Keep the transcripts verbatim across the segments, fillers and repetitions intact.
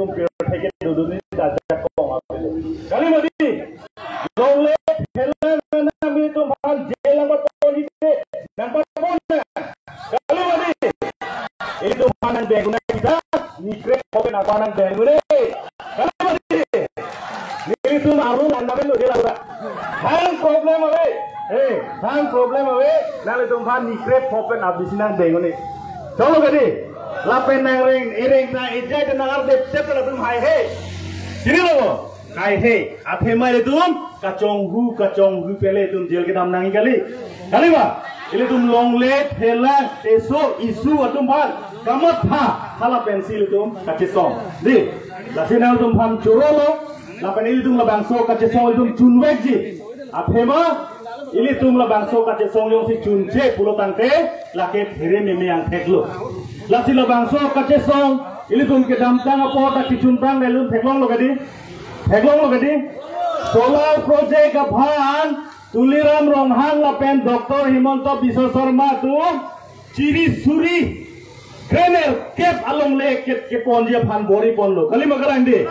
Kali mati. Longle thelang nang ilitum aphan jail nangpaponji te, nangpapon na. Kali mati. Ilitum aphan nangdeng un-e kita, nikrep phopen aphan nangdeng un-e. Kali mati. Ilitum arlo nangdeng lo jail nang. Hang problem ave. Eh, hang problem ave. Nanglitum aphan nikrep phopen abisi nangdeng un-e. Cholo kadi. Lapen nangreng, ereng nang ejai dan nangardep chet latum haihe. Chinilo? Haihe. Athema ilitum kachonghu, kachonghu pen ilitum jail kedam nangji kali. Kali ma? Ilitum longle thelang teso issue atum aphan kamatha, hala pensi ilitum kachesong. Di, lasi nangtum aphan chorolo, lapen ilitum labangso kachesong ilitum chunvekji. Athema ilitum labangso kachesong jongsi chunche pulo tangte, lake phere meme angthek lo. Lasi labangso kachesong ilitum kedamtang apor ta kechun tang, ilitum theklonglo kadi. Theklonglo kadi. Solar project aphan Tuliram Ronghang lapen Doctor Himanta Biswa Sarma atum chiri suri krenerkep alongle ke, keponji aphan bor-iponlo. Kali ma kalang di.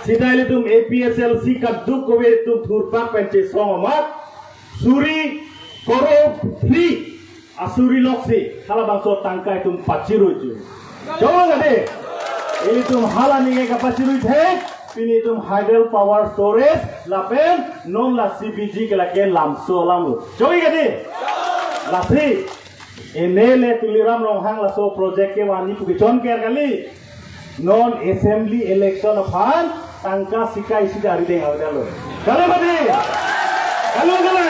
Sita ilitum A P H L C kadokave atum thurpak pen chesong amat suri koror phli asuri loksi halabangso tangka itum pachiruichun. Cholo kadi. Ilitum hala ningje kapachirui thek, pini itum hydel power storage lapen non la C B G ke lake lamso alam lo. Cholo kadi. Lasi M L A Tuliram Ronghang laso project kevanji pu kechonker kali. Non assembly election aphan tangka sika isi ta arideng avedetlo. Kali mati? Kali kali.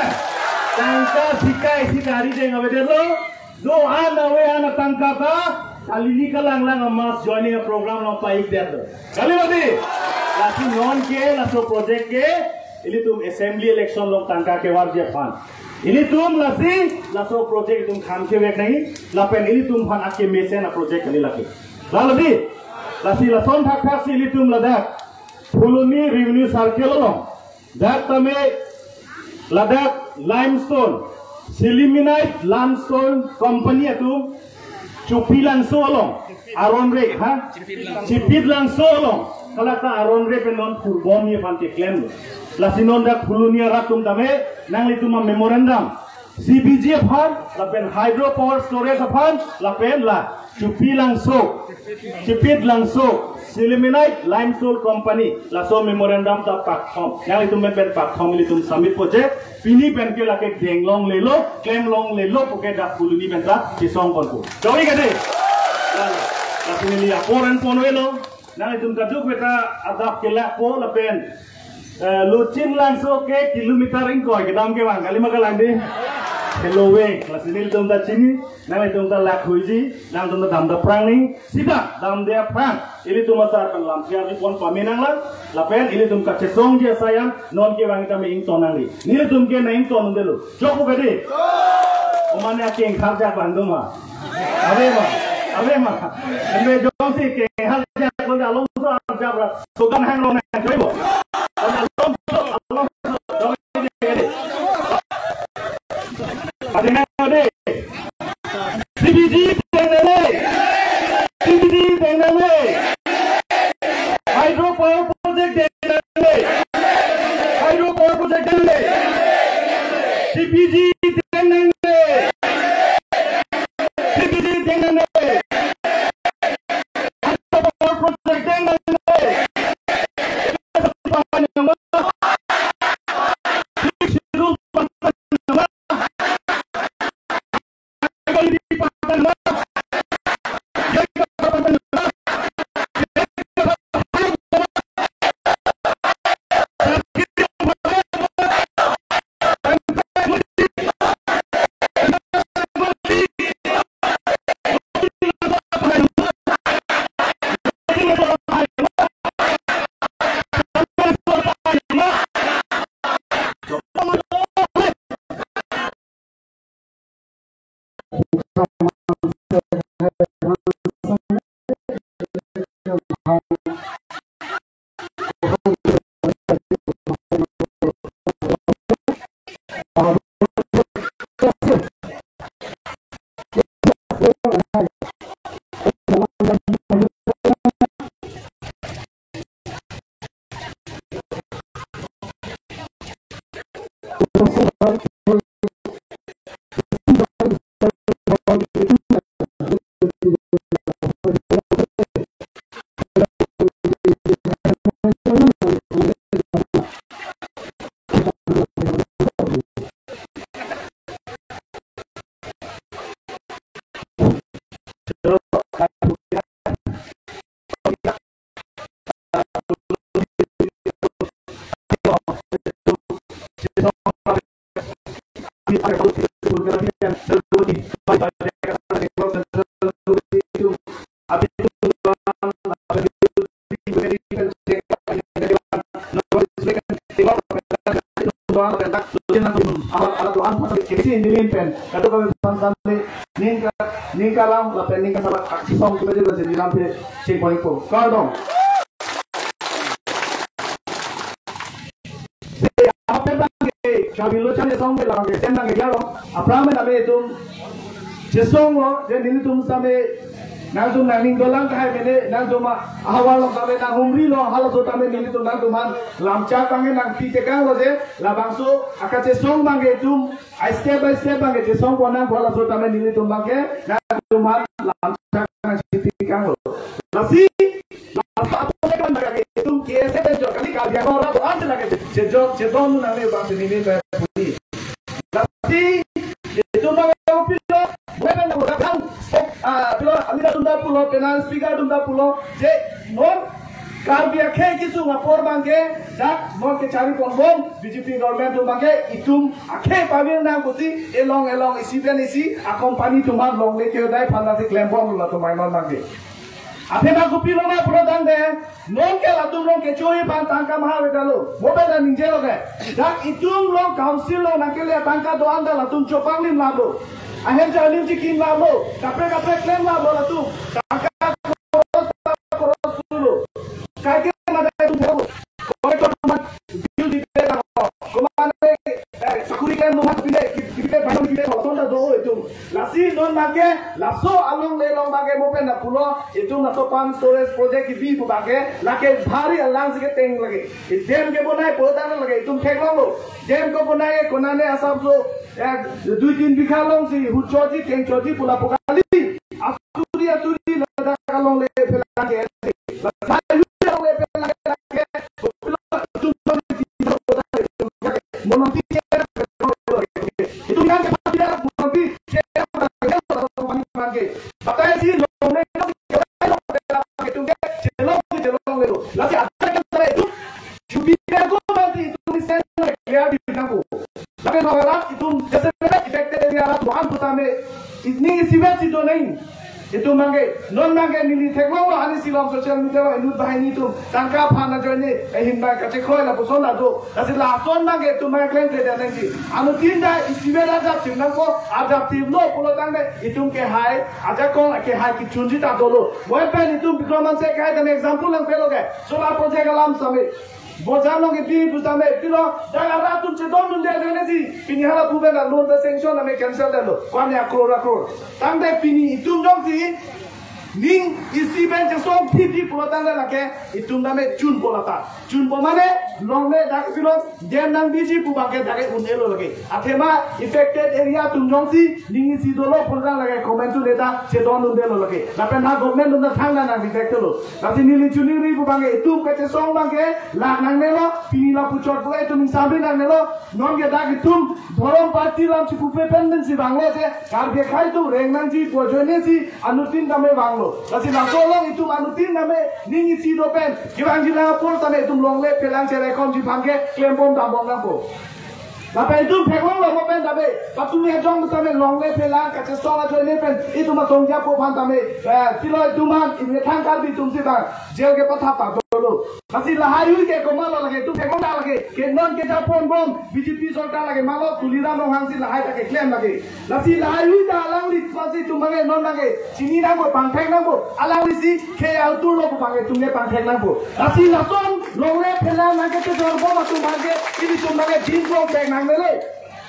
Tangka sika isi ta arideng avedetlo. Do-an ave-an atangka ta kali ni kalanglang a-mass joining a-program along pa-ikdetlo. Kali mati? Lasi non ke laso project ke ilitum assembly election along tangka kevarji aphan. Ilitum lasi laso project itum kham kevek nangji, lapen ilitum aphan akemesen a-project kali lake. Lalo di, lasi lason thakthak si ilitum ladak Phuloni Revenue Circle along, dak tame ladak limestone, Sillimanite Limestone Company atum Chupilangso along, Aronrek, ha? Chipidlangso along, kalata Aronrek pen non purbom ni aphan keklem. Lasi non dak Phuloni arat atum tame, nanglitum a-memorandum, C B G aphan, lapen hydro power storage aphan, lapen la Chupilangso, Chipidlangso, Sillimanite Limestone Company, laso memorandum ta pakthom. Nanglitum pen pen pakthom ilitum submit po je, pini pen ke lake denglonglelo, klemlonglelo puke dak Phuloni pen ta chesongponpo. Cholo kadi. Lasi neli apor an ponvelo. Nanglitum kadokave ta adap kelakpo lapen, eh, Luchinlangso ke kilometer ingkoi kedam kevang, kali ma kalang di. Hello we, lasi nelitum ta chini, nanglitum ta lakhuiji, nangtum ta damde aphrang ni, sita damde aphrang ilitum asar pen lam siar di pon pame nanglang, lapen ilitum kachesongji asai an non kevang tame ington nangji. Nelitum ke nang ington undelo. Chokpo kadi. Omane akeng kharjak bang doma. Ave ma, ave ma. Ave jongsi keng kharjak bang alongso arjak ra. Sugan hang long nang joibo. Alongso, alongso. Ade na ade. C B G deng nangne. C B G deng nangne. Hydro power project deng nangne. Hydro power project deng nangne. C B G deng nangne. C B G deng nangne. Hydro power project deng nangne. Kardom. Apen bang ke Karbi Lo Chan Chesong ke labang ke sen bang ke dialog. Aphrang me name itum chesonglo, je nelitum same nangtum nangning dolang kahai mene, nangtum ahavar lo kave nang humri lo, halaso tame nelitum nangtum aphan lamchak bang ke nangpi tekanglo je, labangso akachesong bang ke itum, a step by step bang ke chesong pon nang, halaso tame nelitum bang ke nangtum aphan lamchak nangpi tekanglo. Lasi, lasi apo lekan bang ke itum K S A pen jok kali Karbi Anglong ra doan se lake, je jok, je don nang ne bang se nini pe puli. Lasi, itum bang ke pilo, bukan na bukan, ah, pilo, ami da tunda pulo, penang speaker tunda pulo, je non Karbi akhei kesung apor bang ke, dak non kechari ponbom, B J P government atum bang ke, itum akhei pavir nang pusi, elong elong isi pen isi, a company atum aphan longle ke dai aphan lasi klembomlo latum mai non bang ke. Athema kopilo ma pulo tangte, non ke latum along kecho aphan tangka maha avedetlo. Mo pen ta ningjelo ke. Dak itum along council along nangkele tangka do-an ta latum chopanglim lalo. Ahem charlim chikin lalo. Kaprek kaprek klem lalo latum. Tangka koros koros lo. Kaike madai atum thek. Komat bill dipe ta ho. Komat, eh, sakuri klem nuhan pide, dipe bang dipe ho. Sonta do itum. Lasi non bang ke, laso along le along bang ke mo pen na pulo, itum laso pump storage project kebi pu bang ke, lake bhari alang si keteng lake. Dam kebonai pu tang lake, itum theklonglo. Dam kebonai ke konane asap so, eh, dui tin bigha along si, hu choji, keng choji, pula pokali. Asuri, asuri, ladak along le phelang ke. Lasi along le phelang ke. Monopi, itum kan ke pati monopi, batai si longle, itum ke chelong, chelong lo. Lasi ada kan itu, chubi ko mati itum isen clear di nangko. Tapi kalau itum jese affected area rat bukan putame, ini isi bet si do nahi. Itum bang ke, non bang ke neli theklonglo, ani silom social media lo, inut banghini atum tangka aphan ajoine, eh, hin bang kachekroi lapuson la do. Lasi lason bang ke itum bang ke klem kle dan nangji. Anuttin ta isi bet adaptive nangko, adaptive lo pulo tangte, itum kehai, ajakong kehai kechunji ta dolo. Mo pen itum Bikram Hanse kehai tame example nangpelo ke. Solar project alam same. Bojar along kebi pu tame, pilo, dak arat atum chedondunde ajoine si, pini hala pu pen loan ta sanction tame cancel detlo, kwan ya crore crore. Tangte pini itum jongsi, ning isi pen chesong phit di pulo tangte lake, itum tame chunpo lata. Chunpo mane, longle dak pilo, dam nangbiji pu bang ke dak un-elo lake. Athema affected area atum jongsi, ning isi dolo pulo tang lake comment tu neta, chedondundelo lake. Lapen ha government atum ta thang nang nang affected lo. Lasi neli chuningri pu bang ke itum kachesong bang ke la nangnelo, pini lapu chot pu itum insabri nangnelo, non ke dak itum dhorom party alam chipupe pen pensi vanglo je, Karbi akhei atum reng nangji pu ajoine si anuttin tame vanglo. Lasi laso along itum anuttin tame ning isi do pen, kevangji lang apor tame itum longle phelang cherai komji aphan ke klembom dambom nangpo. Lapen itum theklonglo mo pen tabe, patu me jong tame longle phelang kachesong ajoine pen, itum asong japo aphan tame, eh, pilo itum an, itum thang Karbi atum si bang, jail kepathap ta dolo. Lasi lahai hui ke komatlo lake, itum theklong ta lake, ke non ke japon bom, B J P sorkar lake malo, Tuliram Ronghang si lahai ta keklem lake. Lasi lahai hui ta alangli pasi itum bang ke non bang ke, chini nangpo pangthek nangpo, alangli si, khei autur lo pu bang ke itum ke pangthek nangpo. Lasi lason longle phelang nangkechejor bom atum bang ke, ilitum bang ke din bom thek nangnelo.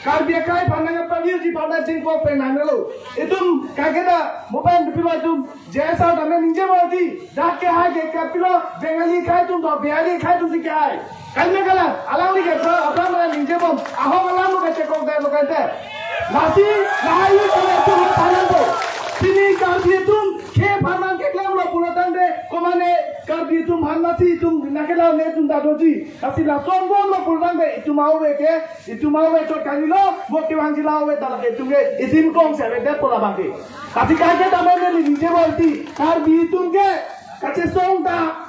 Karbi akhei aphan nangpavirji aphan nangchingpo pen nangnelo. Itum kaiketa mobile pilo itum J S R tame ningje bom ti. Dak ke hai ke kapilo Bengali akhei atum do Bihari akhei atum si ke hai. Kaine kalang alangli ke aphrang aphrang ningje bom. Ahok alam lo kachekok dai lo kaite. Lasi lahai lo kami atum lo thanan do. Pini Karbi atum khei aphan nangkeklem lo pulo tangte, komane Karbi atum aphan masi itum nangkeklem ne atum ta doji. Lasi lason bom lo pulo tangte itum aove ke, itum aove chot kali lo, mo kevangji la ove ta lake itum ke idim kong se avedet pu labang ke. Lasi kaiketa mane neli ningje bom ti, Karbi atum ke kachesong ta,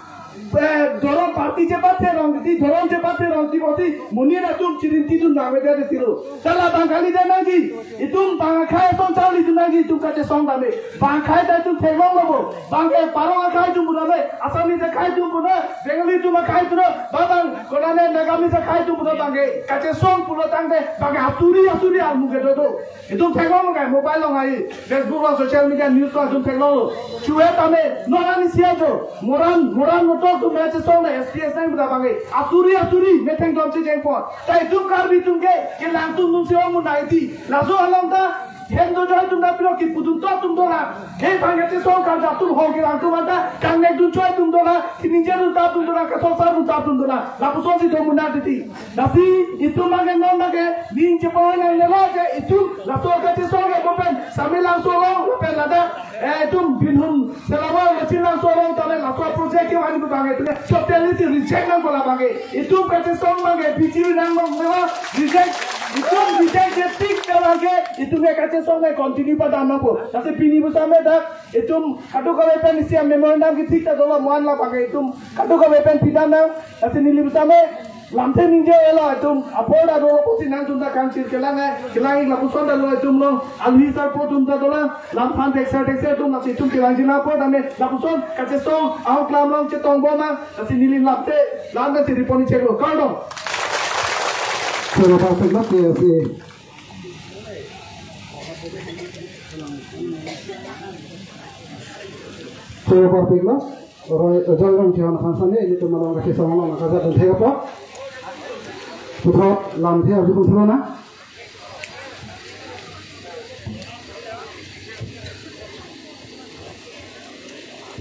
eh, dhorom party chepathe rong ti, dhorom chepathe rong ti bom ti, monit atum chirinti dun nang avedet ti lo. Ta labang kali dam nangji, itum bang akhei ason charlidun nangji, itum kachesong tame. Bang akhei ta itum theklonglo bo. Bang ke Parong akhei atum pu tame, Assamese akhei atum pu tame, Bengali atum akhei atum pu tame, ba bang konane Nagamese akhei atum pu tame bang ke kachesong pulo tangte bang ke asuri asuri almu ke dodo. Itum theklonglo kai mobile along hai, Facebook along, social media news along itum theklonglo. Chuhe tame non arni isi ajo. Moran, moran motok atum kachesong le S P S nang pu ta bang ke asuri asuri methang dom chejeng pon. Ta itum Karbi atum ke kelang atum atum si ong mun nai ti. Laso along ta hem do joi atum ta pilo kipudun to atum dolang. Khei aphan kachesong karjap atum hong kelang atum anta kangnek dun choi atum dolang. Kiningje dun ta atum dolang, kasong sar dun ta atum dolang. Lapuson si do mun nai ti. Lasi itum abang ke non abang ke ning chepoi nangnelo ke itum laso kachesong ke bo pen Samelangso along, bo pen ladak, eh, itum Binhun Selawar Lachinlangso along tame laso project kevang itum abang ke itum totally si reject nangpo labang ke. Itum kachesong abang ke B J P nang nang nang reject. Itum reject je tik abang ke itum ke kachesong ke continue padam nangpo. Lasi pini pusitame dak itum kadokave pen isi a-memorandum kethik ta dolo mo-an labang ke itum kadokave pen pidam nang. Lasi neli pusitame lamthe ningje-elo itum apor ta dolo pusi nangtum ta kangchir kelang-e, kelang-ik lapuson ta lo itum along, alhi sarpo atum ta dolang, lam aphan thekser thekser atum lasi itum kelangji apor tame lapuson kachesong ahok alam along chetong bom ma, lasi neli lamthe lam ta chiri pon-ik cheklo, kardom. Solo parpek lo K S A. Solo parpek lo. Oro, Joy Rongchihon aphan sani, ilitum along kachesong along kachesong thek apot. Puthot lamthe arjupon thulo na.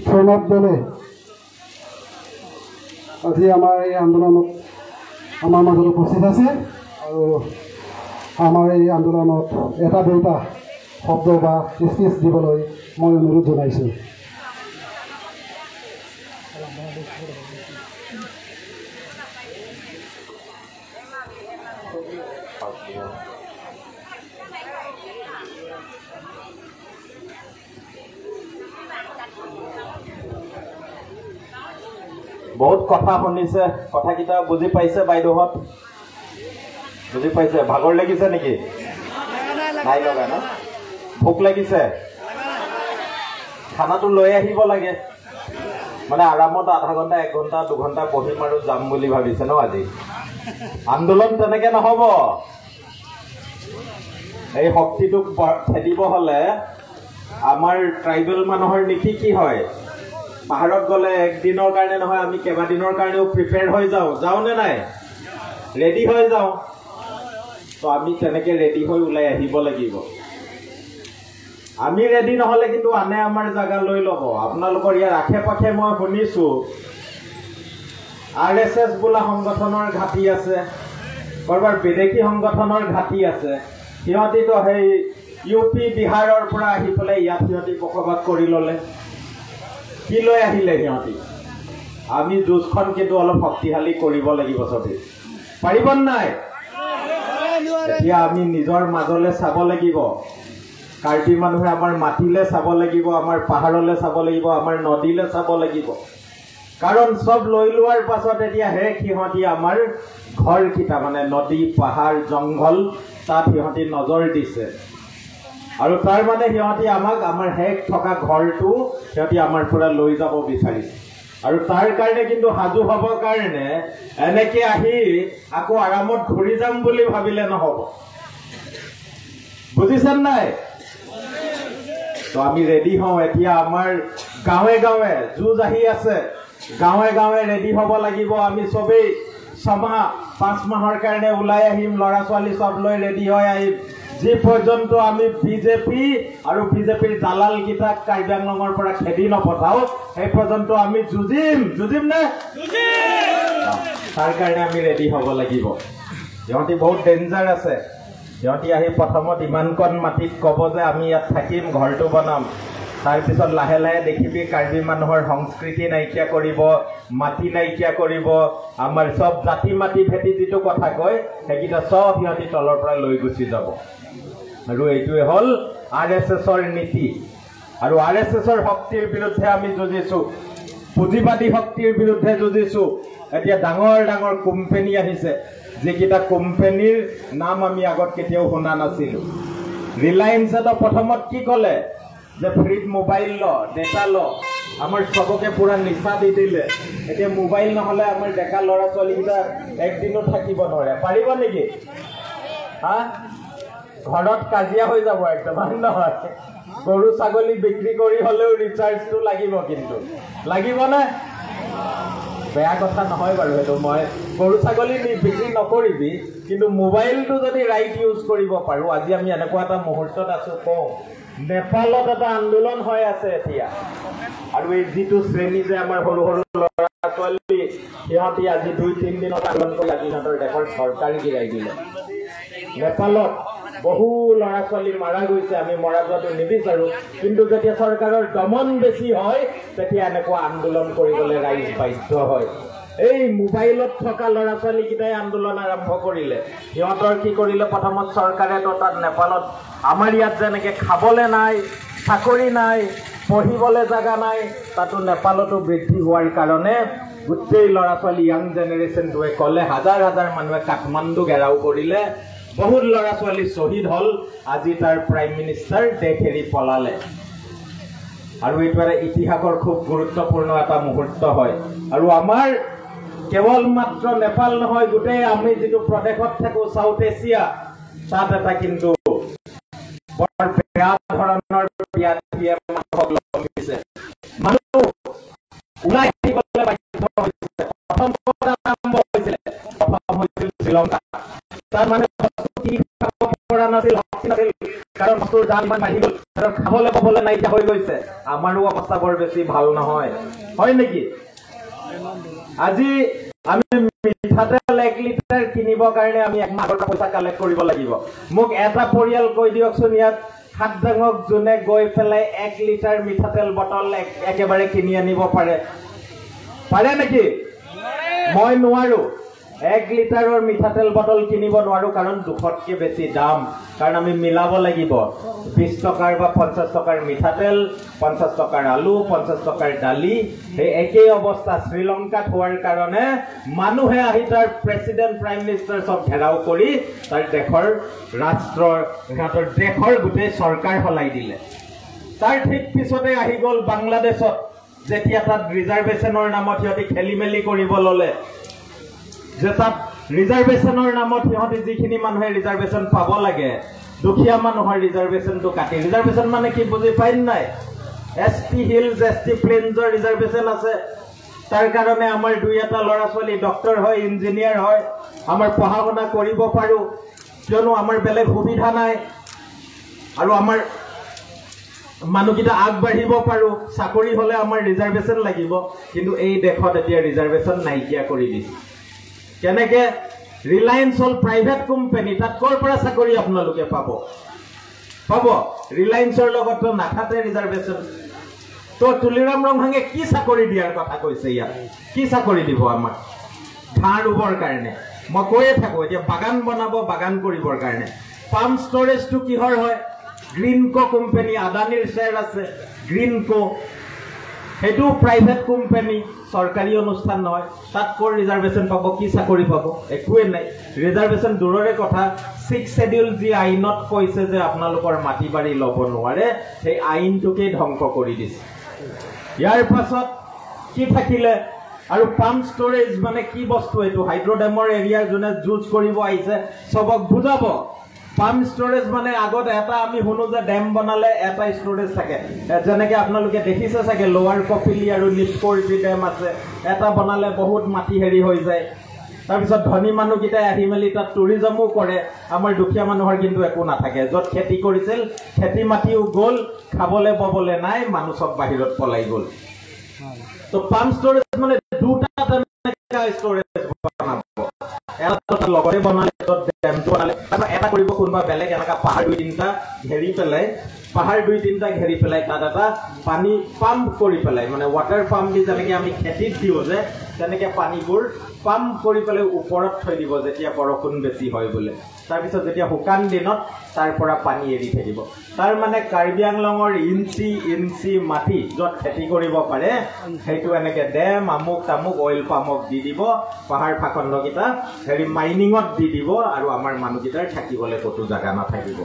Pranab Dole. আজি আমাৰ এই আন্দোলনত আমাৰ মাজত উপস্থিত আছে আৰু আমাৰ এই আন্দোলনত এটা দুটা শব্দ বা স্পিচ দিবলৈ মই অনুৰোধ জনাইছোঁ। বহুত কথা শুনিছে, কথাকেইটা বুজি পাইছে বাইদেউহঁত? বুজি পাইছে? ভাগৰ লাগিছে নেকি? নাই লগা ন? ভোক লাগিছে? খানাটো লৈ আহিব লাগে। মানে আৰামত আধা ঘন্টা, এক ঘন্টা, দুঘন্টা বহিম আৰু যাম বুলি ভাবিছে ন আজি? আন্দোলন তেনেকে নহ'ব। এই শক্তিটোক ব-, খেদিব হ'লে আমাৰ ট্ৰাইবেল মানুহৰ নীতি কি হয়? পাহাৰত গ'লে একদিনৰ কাৰণে নহয়, আমি কেইবাদিনৰ কাৰণেও প্ৰিপেয়াৰ হৈ যাওঁ, যাওঁ নে নাই? ৰেডি হৈ যাওঁ। তো আমি তেনেকে ৰেডি হৈ ওলাই আহিব লাগিব। আমি ৰেডি নহ'লে কিন্তু আনে আমাৰ জাগা লৈ ল'ব। আপোনালোকৰ ইয়াৰ আশে পাশে মই শুনিছোঁ, আৰ এছ এছ বোলা সংগঠনৰ ঘাটি আছে, ক'ৰবাৰ বিদেশী সংগঠনৰ ঘাটি আছে। সিহঁতিতো সেই ইউ পি, বিহাৰৰ পৰা আহি পেলাই ইয়াত সিহঁতি বসবাস কৰি ল'লে। কি লৈ আহিলে সিহঁতি? আমি যুঁজখন কিন্তু অলপ শক্তিশালী কৰিব লাগিব চবেই। পাৰিব নে নাই? এতিয়া আমি নিজৰ মাজলৈ চাব লাগিব। কাৰ্বি মানুহে আমাৰ মাটিলৈ চাব লাগিব, আমাৰ পাহাৰলৈ চাব লাগিব, আমাৰ নদীলৈ চাব লাগিব। কাৰণ চব লৈ লোৱাৰ পাছত এতিয়া শেষ, সিহঁতি আমাৰ ঘৰকেইটা, মানে নদী, পাহাৰ, জংঘল, তাত সিহঁতি নজৰ দিছে। আৰু তাৰ মানে সিহঁতি আমাক, আমাৰ শেষ থকা ঘৰটো সিহঁতি আমাৰ পৰা লৈ যাব বিচাৰিছে। আৰু তাৰ কাৰণে কিন্তু সাজু হ'ব কাৰণে এনেকে আহি আকৌ আৰামত ঘূৰি যাম বুলি ভাবিলে নহ'ব। বুজিছে নাই? তো আমি ৰেডি হওঁ। এতিয়া আমাৰ গাঁৱে গাঁৱে যুঁজ আহি আছে, গাঁৱে গাঁৱে ৰেডি হ'ব লাগিব আমি চবেই। ছমাহ, পাঁচ মাহৰ কাৰণে ওলাই আহিম, ল'ৰা ছোৱালী চব লৈ ৰেডি হৈ আহিম। যি পৰ্যন্ত আমি বিজেপি আৰু বিজেপিৰ দালাল কেইটাক কাৰ্বি আংলঙৰ পৰা খেদি নপঠাও, সেই পৰ্যন্ত আমি যুঁজিম। যুঁজিম নে? তাৰ কাৰণে আমি ৰেডি হ'ব লাগিব। সিহঁতি বহুত ডেঞ্জাৰ আছে। সিহঁতি আহি প্ৰথমত ইমানকণ মাটিত ক'ব যে আমি ইয়াত থাকিম, ঘৰটো বনাম। তাৰপিছত লাহে লাহে দেখিবি কাৰ্বি মানুহৰ সংস্কৃতি নাইকিয়া কৰিব, মাটি নাইকিয়া কৰিব, আমাৰ চব জাতি মাটি ভেটি যিটো কথা কয়, সেইকেইটা চব সিহঁতি তলৰ পৰা লৈ গুচি যাব। আৰু এইটোৱে হ'ল আৰ এছ এছৰ নীতি। আৰু আৰ এছ এছৰ শক্তিৰ বিৰুদ্ধে আমি যুঁজিছো, পুঁজিবাদী শক্তিৰ বিৰুদ্ধে যুঁজিছো। এতিয়া ডাঙৰ ডাঙৰ কোম্পানী আহিছে, যিকেইটা কোম্পানীৰ নাম আমি আগত কেতিয়াও শুনা নাছিলো। ৰিলায়েন্সে তো প্ৰথমত কি ক'লে যে ফ্ৰীত মোবাইল ল, ডেটা ল, আমাৰ চবকে পুৰা নিচা দি দিলে। এতিয়া মোবাইল নহ'লে আমাৰ ডেকা ল'ৰা ছোৱালীকেইটা একদিনো থাকিব নোৱাৰে। পাৰিব নেকি? হা? ঘৰত কাজিয়া হৈ যাব একদম, হয় নহয়? গৰু ছাগলী বিক্ৰী কৰি হ'লেও ৰিচাৰ্জটো লাগিব, কিন্তু লাগিবনে? বেয়া কথা নহয় বাৰু সেইটো, মই গৰু ছাগলী নি বিক্ৰী নকৰিবি, কিন্তু মোবাইলটো যদি ৰাইট ইউজ কৰিব পাৰোঁ, আজি আমি এনেকুৱা এটা মুহূৰ্তত আছো কওঁ, নেপালত এটা আন্দোলন হৈ আছে এতিয়া। আৰু এই যিটো শ্ৰেণী যে আমাৰ সৰু সৰু ল'ৰা ছোৱালী, সিহঁতি আজি দুই তিন দিনত আন্দোলন কৰি আজি সিহঁতৰ দেশৰ চৰকাৰ গিৰাই দিলে। নেপালত বহু ল'ৰা ছোৱালী মাৰা গৈছে, আমি মৰা যোৱাটো নিবিচাৰো, কিন্তু যেতিয়া চৰকাৰৰ দমন বেছি হয়, তেতিয়া এনেকুৱা আন্দোলন কৰিবলৈ ৰাইজ বাধ্য হয়। এই মোবাইলত থকা ল'ৰা ছোৱালীকেইটাই আন্দোলন আৰম্ভ কৰিলে। সিহঁতৰ কি কৰিলে, প্ৰথমত চৰকাৰে তো তাত নেপালত আমাৰ ইয়াত যেনেকে খাবলে নাই, চাকৰি নাই, পঢ়িবলে জাগা নাই, তাতো নেপালতো বৃদ্ধি হোৱাৰ কাৰণে গোটেই ল'ৰা ছোৱালী য়াং জেনেৰেশ্যনটোৱে ক'লে, হাজাৰ হাজাৰ মানুহে কাঠমাণ্ডু ঘেৰাও কৰিলে, বহুত ল'ৰা ছোৱালী শ্বহীদ হ'ল। আজি তাৰ প্ৰাইম মিনিষ্টাৰ দেশ এৰি পলালে। আৰু এইটো এটা ইতিহাসৰ খুব গুৰুত্বপূৰ্ণ এটা মুহূৰ্ত হয়। আৰু আমাৰ কেৱল মাত্ৰ নেপাল নহয়, গোটেই আমি যিটো প্ৰদেশত থাকো, চাউথ এছিয়া, তাত এটা কিন্তু বৰ বেয়া ধৰণৰ ব্যাধিয়ে মানুহক লম্বিছে। মানুহ ওলাই আহিবলৈ বাধ্য হৈছে। প্ৰথম ক'ত আৰম্ভ হৈছিলে? প্ৰথম হৈছিল শ্ৰীলংকা। তাত মানুহে বস্তু কিনি খাব পৰা নাছিল, শক্তি নাছিল, কাৰণ বস্তুৰ দাম ইমান বাঢ়ি গ'ল, কাৰণ খাবলৈ পাবলৈ নাইকিয়া হৈ গৈছে। আমাৰো অৱস্থা বৰ বেছি ভাল নহয়, হয় নেকি? আজি আমি মিঠাতেল এক লিটাৰ কিনিবৰ কাৰণে আমি এক মাহৰ পইচা কালেক্ট কৰিব লাগিব। মোক এটা পৰিয়াল কৈ দিয়কচোন, ইয়াত হাত দাঙক, যোনে গৈ পেলাই এক লিটাৰ মিঠাতেল বটল এক-, একেবাৰে কিনি আনিব পাৰে, পাৰে নেকি? মই নোৱাৰো। এক লিটাৰৰ মিঠাতেল বটল কিনিব নোৱাৰো, কাৰণ দুশতকে বেছি দাম। কাৰণ আমি মিলাব লাগিব, বিশ টকাৰ বা পঞ্চাশ টকাৰ মিঠাতেল, পঞ্চাশ টকাৰ আলু, পঞ্চাশ টকাৰ দালি। সেই একেই অৱস্থা শ্ৰীলংকাত হোৱাৰ কাৰণে মানুহে আহি তাৰ প্ৰেচিডেণ্ট, প্ৰাইম মিনিষ্টাৰ চব ঘেৰাও কৰি তাৰ দেশৰ ৰাষ্ট্ৰৰ, সিহঁতৰ দেশৰ গোটেই চৰকাৰ সলাই দিলে। তাৰ ঠিক পিছতে আহি গ'ল বাংলাদেশত, যেতিয়া তাত ৰিজাৰ্ভেশ্যনৰ নামত সিহঁতি খেলি মেলি কৰিব ল'লে, যে তাত ৰিজাৰ্ভেশ্যনৰ নামত সিহঁতি যিখিনি মানুহে ৰিজাৰ্ভেশ্যন পাব লাগে, দুখীয়া মানুহৰ ৰিজাৰ্ভেশ্যনটো কাটি, ৰিজাৰ্ভেশ্যন মানে কি বুজি পাইন নাই? এছ টি হিলছ, এছ টি প্লেইনছৰ ৰিজাৰ্ভেশ্যন আছে। তাৰ কাৰণে আমাৰ দুই এটা ল'ৰা ছোৱালী ডক্তৰ হয়, ইঞ্জিনিয়াৰ হয়, আমাৰ পঢ়া শুনা কৰিব পাৰোঁ, কিয়নো আমাৰ বেলেগ সুবিধা নাই। আৰু আমাৰ মানুহকেইটা আগবাঢ়িব পাৰোঁ, চাকৰি হ'লে আমাৰ ৰিজাৰ্ভেশ্যন লাগিব, কিন্তু এই দেশত এতিয়া ৰিজাৰ্ভেশ্যন নাইকিয়া কৰি দিছে। কেনেকে? ৰিলায়েন্স হ'ল প্ৰাইভেট কোম্পানী, তাত ক'ৰ পৰা চাকৰি আপোনালোকে পাব? পাব? ৰিলায়েন্সৰ লগততো নাথাকে ৰিজাৰ্ভেশ্যন। তো তুলিৰাম ৰংহাঙে কি চাকৰি দিয়াৰ কথা কৈছে ইয়াত? কি চাকৰি দিব আমাক? ঘাঁহ ৰুবৰ কাৰণে। মই কৈয়ে থাকো, এতিয়া বাগান বনাব, বাগান কৰিবৰ কাৰণে। পাম ষ্টৰেজটো কিহৰ হয়? গ্ৰীণকো কোম্পানী, আদানীৰ শ্বেয়াৰ আছে গ্ৰীণকো, সেইটো প্ৰাইভেট কোম্পানী, চৰকাৰী অনুষ্ঠান নহয়। তাত ক'ৰ ৰিজাৰ্ভেশ্যন পাব, কি চাকৰি পাব? একোৱে নাই। ৰিজাৰ্ভেশ্যন দূৰৰে কথা, ছিক্স শ্বেডিউল যি আইনত কৈছে যে আপোনালোকৰ মাটি বাৰী ল'ব নোৱাৰে, সেই আইনটোকেই ধ্বংস কৰি দিছে। ইয়াৰ পাছত কি থাকিলে? আৰু পাম ষ্টৰেজ মানে কি বস্তু? এইটো হাইড্ৰ' ডেমৰ এৰিয়া, যোনে যুঁজ কৰিব আহিছে, চবক বুজাব। পাম ষ্টৰেজ মানে আগত এটা আমি শুনো যে ডেম বনালে এটা ষ্টৰেজ থাকে। এ, যেনেকে আপোনালোকে দেখিছে চাগে, লোৱাৰ কপিলি আৰু নিপকোৰ যি ডেম আছে, এটা বনালে বহুত মাটি হেৰি হৈ যায়। তাৰপিছত ধনী মানুহকেইটাই আহি মেলি তাত টুৰিজমো কৰে, আমাৰ দুখীয়া মানুহৰ কিন্তু একো নাথাকে। য'ত খেতি কৰিছিল, খেতি মাটিও গ'ল, খাবলে ববলে নাই, মানুহ চব বাহিৰত পলাই গ'ল। তো পাম্প ষ্ট'ৰেজ মানে দুটা তেনেকা ষ্ট'ৰেজ বনাব। এটা তাত লগতে বনালে, য'ত ডেমটো বনালে, তাৰপৰা এটা কৰিব কোনোবা বেলেগ এনেকা পাহাৰ দুই তিনিটা ঘেৰি পেলাই, পাহাৰ দুই তিনিটা ঘেৰি পেলাই তাত এটা পানী পাম্প কৰি পেলাই, মানে ৱাটাৰ পাম্প দি যেনেকে আমি খেতিত দিওঁ যে, তেনেকে পানীবোৰ পাম্প কৰি পেলাই ওপৰত থৈ দিব, যেতিয়া বৰষুণ বেছি হয় বোলে। তাৰপিছত যেতিয়া শুকান দিনত তাৰ পৰা পানী এৰি থাকিব। তাৰ মানে কাৰ্বি আংলঙৰ ইঞ্চি ইঞ্চি মাটি য'ত খেতি কৰিব পাৰে, সেইটো এনেকে ডেম, আমুক তামুক, অইল পামক দি দিব, পাহাৰ ফাখণ্ডকেইটা হেৰি মাইনিঙত দি দিব, আৰু আমাৰ মানুহকেইটাৰ থাকিবলৈ ক'তো জাগা নাথাকিব।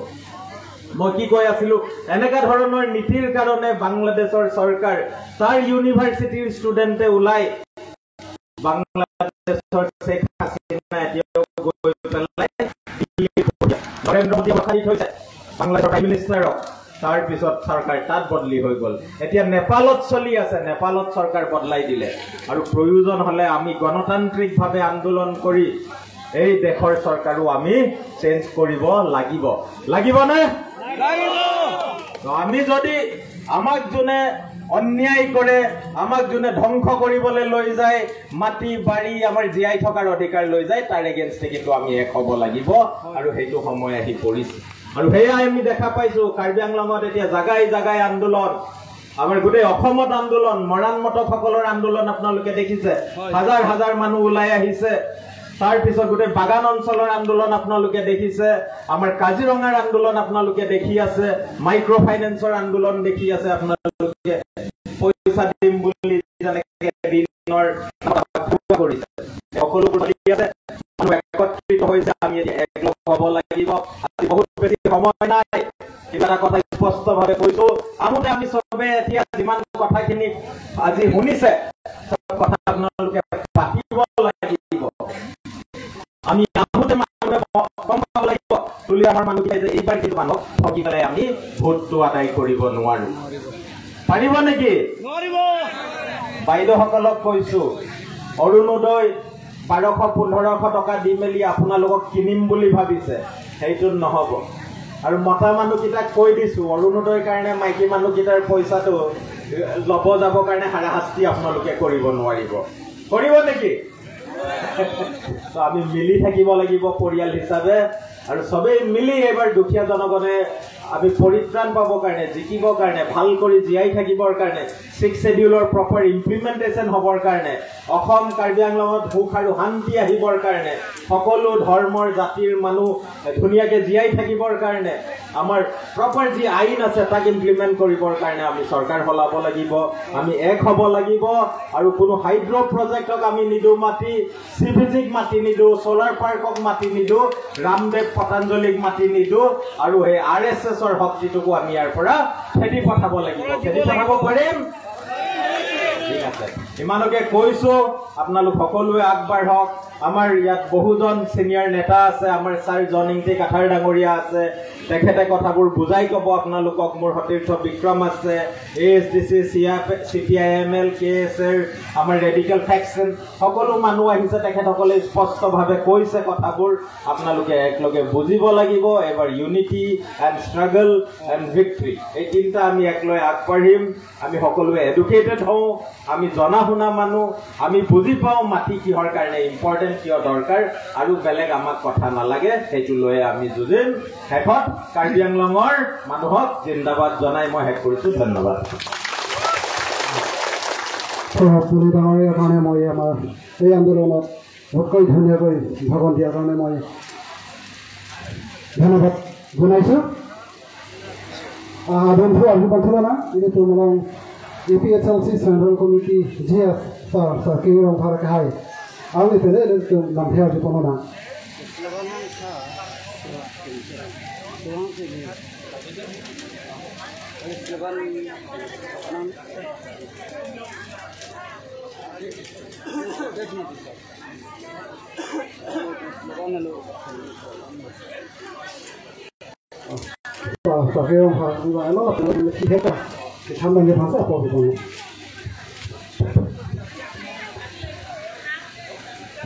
মই কি কৈ আছিলো, এনেকা ধৰণৰ নীতিৰ কাৰণে বাংলাদেশৰ চৰকাৰ, তাৰ ইউনিভাৰ্চিটিৰ ষ্টুডেণ্টে ওলাই বাংলাদেশৰ শ্বেখ হাছিনা এতিয়াও গৈ পেলাই দিল্লীত নৰেন্দ্ৰ মোদীয়ে পঠাই থৈছে বাংলাদেশৰ প্ৰাইম মিনিষ্টাৰক। তাৰ পিছত চৰকাৰ তাত বদলি হৈ গ'ল। এতিয়া নেপালত চলি আছে, নেপালত চৰকাৰ বদলাই দিলে। আৰু প্ৰয়োজন হ'লে আমি গণতান্ত্ৰিকভাৱে আন্দোলন কৰি এই দেশৰ চৰকাৰো আমি চেঞ্জ কৰিব লাগিব। লাগিবনে? তো আমি যদি আমাক যোনে অন্যায় কৰে, আমাক যোনে ধ্বংস কৰিবলৈ লৈ যায়, মাটি বাৰী, আমাৰ জীয়াই থকাৰ অধিকাৰ লৈ যায়, তাৰ এগেইনষ্টে কিন্তু আমি এক হ'ব লাগিব। আৰু সেইটো সময় আহি পৰিছে। আৰু সেয়াই আমি দেখা পাইছো কাৰ্বি আংলঙত এতিয়া জাগাই জাগাই আন্দোলন, আমাৰ গোটেই অসমত আন্দোলন, মৰাণ মটকসকলৰ আন্দোলন আপোনালোকে দেখিছে, হয়। হাজাৰ হাজাৰ মানুহ ওলাই আহিছে। তাৰ পিছত গোটেই বাগান অঞ্চলৰ আন্দোলন আপোনালোকে দেখিছে, আমাৰ কাজিৰঙাৰ আন্দোলন আপোনালোকে দেখি আছে, মাইক্ৰ' ফাইনেন্সৰ আন্দোলন দেখি আছে আপোনালোকে। পইচা দিম বুলি যেনেকে ঋণৰ কৰিছে, সকলোবোৰ চলি আছে। মানুহ একত্ৰিত হৈছে, আমি এতিয়া একলগ হ'ব লাগিব। আজি বহুত বেছি সময় নাই, কিবা এটা কথা স্পষ্টভাৱে কৈছো। আহোঁতে আমি চবে এতিয়া যিমান কথাখিনি আজি শুনিছে, চব কথা আপোনালোকে পাতিব লাগিব। আমি আহোঁতে মানুহে গম পাব লাগিব, তুলি আমাৰ মানুহকেইটাই যে এইবাৰ কিন্তু মানুহক ঠগি পেলাই আমি ভোটটো আদায় কৰিব নোৱাৰো। পাৰিব নেকি? নোৱাৰিব। বাইদেউসকলক কৈছো, অৰুণোদয় বাৰশ পোন্ধৰশ টকা দি মেলি আপোনালোকক কিনিম বুলি ভাবিছে, সেইটোত নহ'ব। আৰু মতা মানুহকেইটাক কৈ দিছো, অৰুণোদয়ৰ কাৰণে মাইকী মানুহকেইটাৰ পইচাটো ল'ব যাবৰ কাৰণে হাৰাশাস্তি আপোনালোকে কৰিব নোৱাৰিব। কৰিব নেকি? তো আমি মিলি থাকিব লাগিব পৰিয়াল হিচাপে, আৰু সবেই মিলি এইবাৰ দুখীয়া জনগণে আমি পৰিত্ৰাণ পাবৰ কাৰণে, জিকিবৰ কাৰণে, ভাল কৰি জীয়াই থাকিবৰ কাৰণে, ছিক্স শ্বেডিউলৰ প্ৰপাৰ ইমপ্লিমেণ্টেশ্যন হ'বৰ কাৰণে, অসম কাৰ্বি আংলঙত সুখ আৰু শান্তি আহিবৰ কাৰণে, সকলো ধৰ্মৰ জাতিৰ মানুহ ধুনীয়াকে জীয়াই থাকিবৰ কাৰণে, আমাৰ প্ৰপাৰ যি আইন আছে তাক ইমপ্লিমেণ্ট কৰিবৰ কাৰণে আমি চৰকাৰ সলাব লাগিব, আমি এক হ'ব লাগিব। আৰু কোনো হাইড্ৰ' প্ৰজেক্টক আমি নিদিওঁ মাটি, চি ভি জিক মাটি নিদিওঁ, ছ'লাৰ পাৰ্কক মাতি নিদিওঁ, ৰামদেৱ পতঞ্জলিক মাতি নিদিওঁ, আৰু সেই আৰ এছ এছৰ শক্তিটোকো আমি ইয়াৰ পৰা খেদি পঠাব লাগিব। খেদি পঠাব পাৰিম? ঠিক আছে, ইমানকে কৈছো, আপোনালোক সকলোৱে আগবাঢ়ক। আমাৰ ইয়াত বহুজন ছিনিয়ৰ নেতা আছে, আমাৰ ছাৰ জন ইংতি কাথাৰ ডাঙৰীয়া আছে, তেখেতে কথাবোৰ বুজাই ক'ব আপোনালোকক। মোৰ সতীৰ্থ বিক্ৰম আছে, A S D C, C P I M L, K S R, আমাৰ ৰেডিকেল ফেকশ্যন, সকলো মানুহ আহিছে, তেখেতসকলে স্পষ্টভাৱে কৈছে কথাবোৰ, আপোনালোকে একলগে বুজিব লাগিব। এবাৰ unity and struggle and victory, এই তিনিটা আমি একলগে আগবাঢ়িম। আমি সকলোৱে এডুকেটেড হওঁ, আমি জনা শুনা মানুহ, আমি বুজি পাওঁ মাটি কিহৰ কাৰণে ইম্পৰ্টেণ্ট, কিয় দৰকাৰ, আৰু বেলেগ আমাক কথা নালাগে, সেইটো লৈয়ে আমি যুঁজিম। শেষত কাৰ্বি আংলঙৰ মানুহক জিন্দাবাদ জনাই মই শেষ কৰিছো। ধন্যবাদ। সভাপতি ডাঙৰীয়াৰ কাৰণে মই আমাৰ এই আন্দোলনত মোতকৈ ধুনীয়াকৈ ভাষণ দিয়াৰ কাৰণে মই ধন্যবাদ জনাইছো। Ah, bangphu, ahu bangphu na, ini tu melong A P H L C Central Committee G S, sir, sir, King Rongphar Kahai. Ang ni pele, ini tu lamphia di pono na.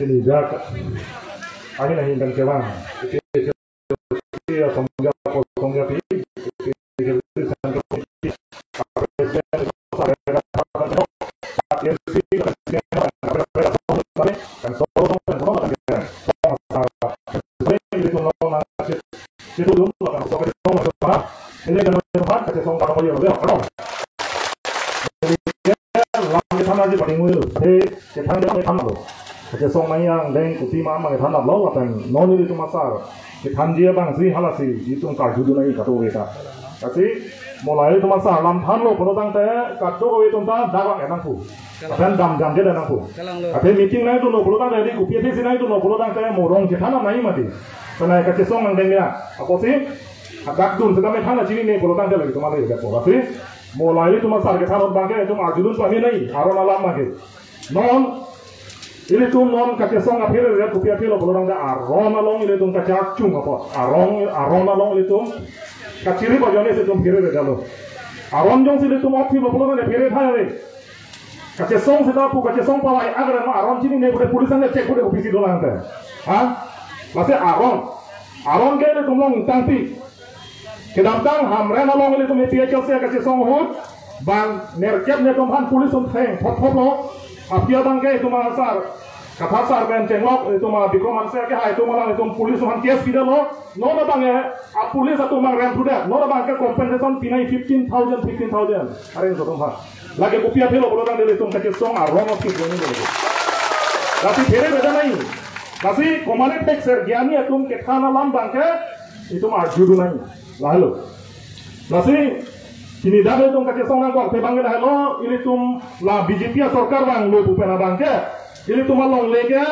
Sini dak ahin ahin dan kewang. Iti iti asong ja kosong ja pi. Iti iti santro iti. Presiden. Ini kan tempat kacesong kalau dia dia kalau. Lam kethan aji pating wil. He kethan dia kethan lo. Kacesong nai angdeng kuti ma ma kethan lo lapen non ilitum asar. Kethan dia bang si halasi itum karjudun nai katu kita. Kasi mo lahai itum asar lam thanlo pulo tangte katu itum ta dak nangpu. Lapen dam dam dia nangpu. Kalang lo. Ate meeting nangdunlo pulo tangte di kopi athesi nangdunlo pulo tangte mo rong kethan nai mati. Tanai kacesong angdeng dia. Apotsi dak dun seta methan chinine pulo tangte lake itum ate ya po. Apotsi mo lahai itum asar kethan abangke itum arjudun pame nai aron alam abangke. Non ilitum non kacesong aphere re kopi aphelo pulo tangte aron along ilitum kachechung apot. Aron aron along ilitum kachiri bajone si itum phere re dalo. Aron jongsi ilitum othi lo pulo tangte phere thai re. Kacesong seta pu kacesong pawai agar ma aron chinine pute police angke check pute kopi si dolang te. Ha? Lasi aron. Aron ke ilitum longtangpi. Kedamtang Hamren along ilitum A P H L C kacesong ahut bang nerkep netum aphan police atum theng thop thop lo. Aphi abangke itum asar Kathar sar pen chenglok itum a Bikram Hanse ke hai itum alang itum police atum aphan case pidetlo. Non abangke a police atum abang rem thudet. Non abangke compensation pinai fifteen thousand, fifteen thousand. Areng itum aphan. Lake kopi aphelo pulo tangte ilitum kacesong aron othi pulo ni. Lasi phere beda nai. Lasi komatne thekser Gyani atum kethan alam abangke itum arjudun nai. Lahelo. Lasi pini dak ilitum kacesong nangkok te abangke lahelo, ilitum la B J P asorkar vanglo pu pen abangke ilitum alongle ke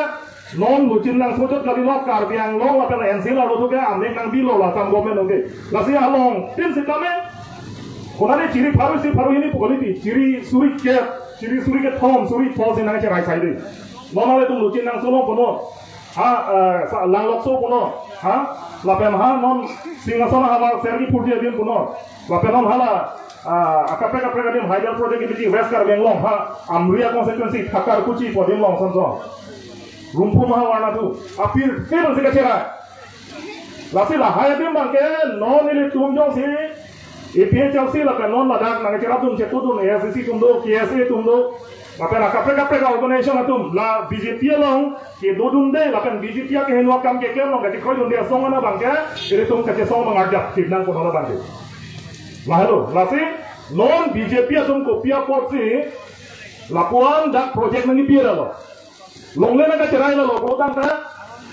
non Luching Nangso chot kali lo, Karbi Anglong lapen N C lo lo tu ke amek nangbilo la Assam government oke. Lasi along tin sitame konane chiri pharo isi pharo hini pu kaliti, chiri suri kep, chiri suri kethom, suri phongo si nangcherai sai dei. Non ilitum Luching Nangso lo punon. Ha, eh, sa Langlokso punon. Ha, lapen ha non Singhason ahavar Sergi Purji adim punon. Lapen non hala, ah, akaprek akaprek adim Hydel project kebi West Karbi Anglong ha, Amri a constituency Thakarkuchi pu adim along sonson. Rumphum ahavar natu. Apirthe abang si kacherai. Lasi lahai adim abangke non ilitum jongsi A P H L C lapen non ladak nangcherapdun chetudun A S D C atum do, K S A atum do. Lapen akaprek akaprek organization atum la B J P along kedodunde lapen B J P akehingno akam keklem along kachekroidunde asong ana abangke ilitum kachesong abang arjap kidnang kono abangke. Lahelo, lasi non B J P atum kopi apotsi lapuan dak project nangkepi ra lo. Longle nangkacherai lo pulo tangte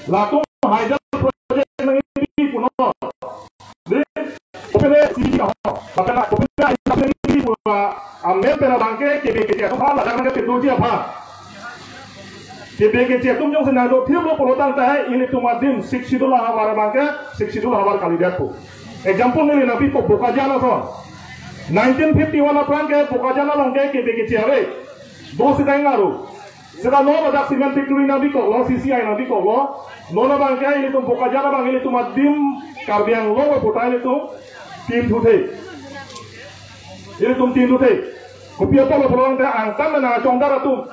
latum Hydel project nangkepi punon. Di, kopine si ho, lapen kopine si punon, amen pen abangke K B K T atum ha ladak nangkepi doji aphan. K B K T atum jongsi nangdothiplo pulo tangte ilitum adim Sixth Schedule ahavar abangke Sixth Schedule ahavar kalidet pu. Example neli nangpi pu Bokajan ason. Nineteen fifty-one aphrang ke Bokajan along ke K B K T ave. Do si dang aru. Seta non ladak cement factory nangbikoklo, C C I nangbikoklo. Non abangke ilitum Bokajan abang ilitum adim Karbi Anglong aputhak ilitum tin thuthe. Ilitum tin thuthe. Kopi apotlo pulo tangte angtan nangchongdar atum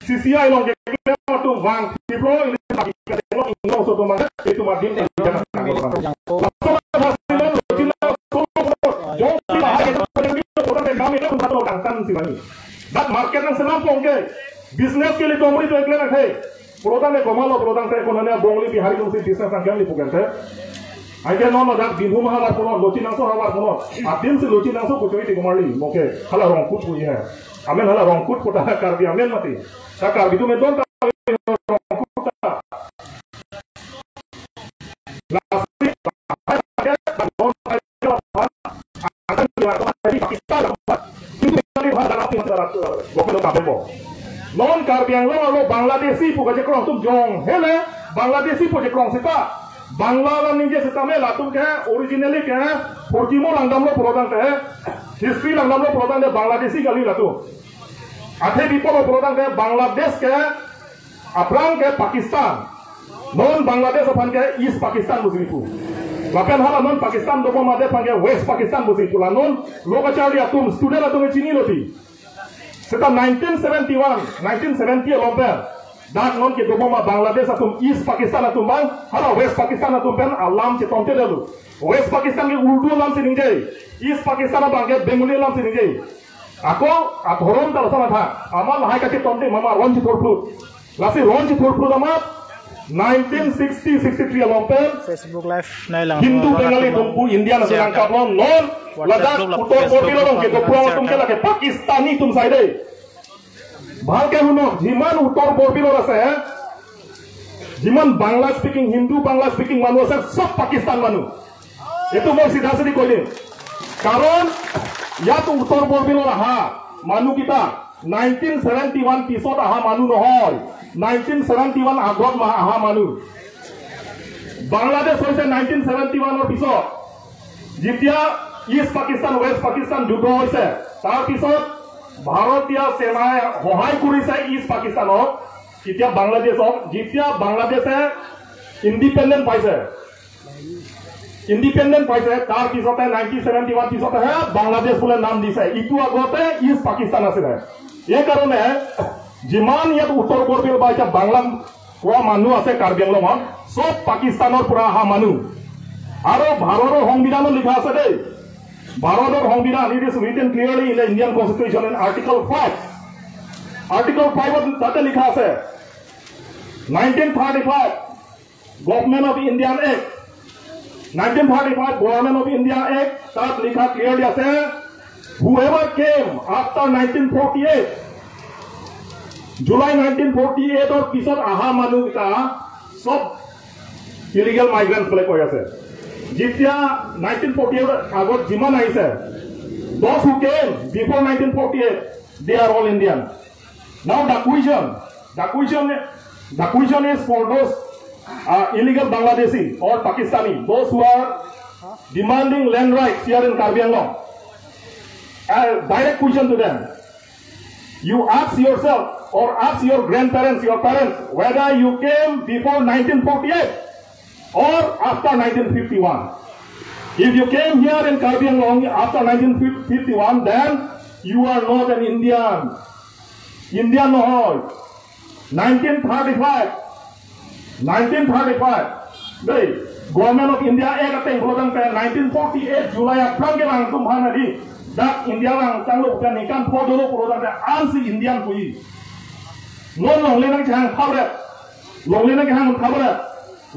C C I along keklem atum vangthiplo ilitum adim Karbi Anglong atum ilitum adim Karbi Anglong. Jongsi lahai angtan si mani. Dak market nangselam pon ke. Business ke ilitum amri to eklem athe. Pulo tangte komatlo pulo tangte konane Bongali Bihari atum si business nangklemji pu kente. Anke non ladak Binhum ahavar punon, Luching Nangso ahavar punon. Adim si Luching Nangso kuchoi ti komarli, mo ke hala Rongkut pu he. Amen hala Rongkut pu ta Karbi amen mati. Ta Karbi atum edon ta Rongkut ta. Lasi non Karbi Anglong arlo Bangladeshi pu kachekroi atum jong hele Bangladeshi pu chekroi seta Bangla alam ningje setame latum ke originally ke purchimo langdamlo pulo tangte history langdamlo pulo tangte Bangladeshi kali latum. Athe pi apotlo pulo tangte Bangladesh ke aphrang ke Pakistan. Non Bangladesh aphan ke East Pakistan pusi pu. Lapen hala non Pakistan dobom adet aphan ke West Pakistan pusi pu. La non lo kacharli atum student atum chinilo ti. Seta nineteen seventy-one, nineteen seventy along pen Dak non kedobom a Bangladesh atum East Pakistan atum abang, hala West Pakistan atum pen alam chetomte dolo. West Pakistan ke Urdu alam si ningje, East Pakistan abang ke Bengali alam si ningje. Ako adhorom ta lason athak, amat lahai kachetomte mama ron chithurphlut. Lasi ron chithurphlut amat nineteen sixty sixty-three along pen Facebook Live nai lang Hindu Bengali atum pu Indian atum nangkap lon non, WhatsApp ladak group la Uttar Facebook Borbil group along ke la dopuang atum ke share lake Pakistani atum saide. Bhal ke hunok, jiman Uttar Borbil along ase, jiman Bangla speaking, Hindu Bangla speaking manu ase, sob Pakistan manu. Etu moi sidha sidhi koidin. Karon yat Uttar Borbil along aha manu kita nineteen seventy-one pisot aha manu nohoi, nineteen seventy-one agot ma aha manu. Bangladesh hoise nineteen seventy-one or pisot, যেতিয়া East Pakistan, West Pakistan যুদ্ধ হৈছে, তাৰ পিছত ভাৰতীয় সেনাই সহায় কৰিছে East Pakistanক। এতিয়া বাংলাদেশক, যেতিয়া বাংলাদেশে ইণ্ডিপেণ্ডেণ্ট পাইছে, ইণ্ডিপেণ্ডেণ্ট পাইছে, তাৰ পিছতে নাইনটিন ছেভেণ্টি ওৱান পিছতেহে বাংলাদেশ বুলে নাম দিছে। ইটো আগতে ইষ্ট পাকিস্তান আছিলে। এইকাৰণে যিমান ইয়াত উত্তৰ পূৰ্বীয় বা এতিয়া বাংলা কোৱা মানুহ আছে কাৰ্বি আংলঙত, চব পাকিস্তানৰ পৰা অহা মানুহ। আৰু ভাৰতৰ সংবিধানত লিখা আছে দেই, ভাৰতৰ সংবিধান, it is written clearly in the Indian Constitution in Article five. Article ফাইভত তাতে লিখা আছে, nineteen thirty five Government of Indian Act, nineteen thirty five Government of India Act, তাত লিখা ক্লিয়াৰলি আছে, whoever came after nineteen forty eight, July nineteen forty এইটৰ পিছত অহা মানুহকেইটা চব ইলিগেল মাইগ্ৰেণ্ট বুলি কৈ আছে। যেতিয়া নাইনটিন ফৰ্টি এইট আগত যিমান আহিছে, those who came before nineteen forty eight, they are all Indian. Now the question, the question, the question is for those uh, illegal Bangladeshi or Pakistani, those who are demanding land rights here in Karbi Anglong. A direct question to them. You ask yourself or ask your grandparents, your parents, whether you came before nineteen forty-eight or after nineteen fifty-one. If you came here in Karbi Anglong after nineteen fifty-one, then you are not an Indian. Indian nohoi. Nineteen thirty five, nineteen thirty five, দেই, Government of India Act ateng pulo tangte nineteen forty eight July aphrang ke langtum aphan adi dak India langtanglo pen ningkan pho dolo pulo tangte ansi Indian puji. Non longle nangkehang phabret, longle nangkehang phabret,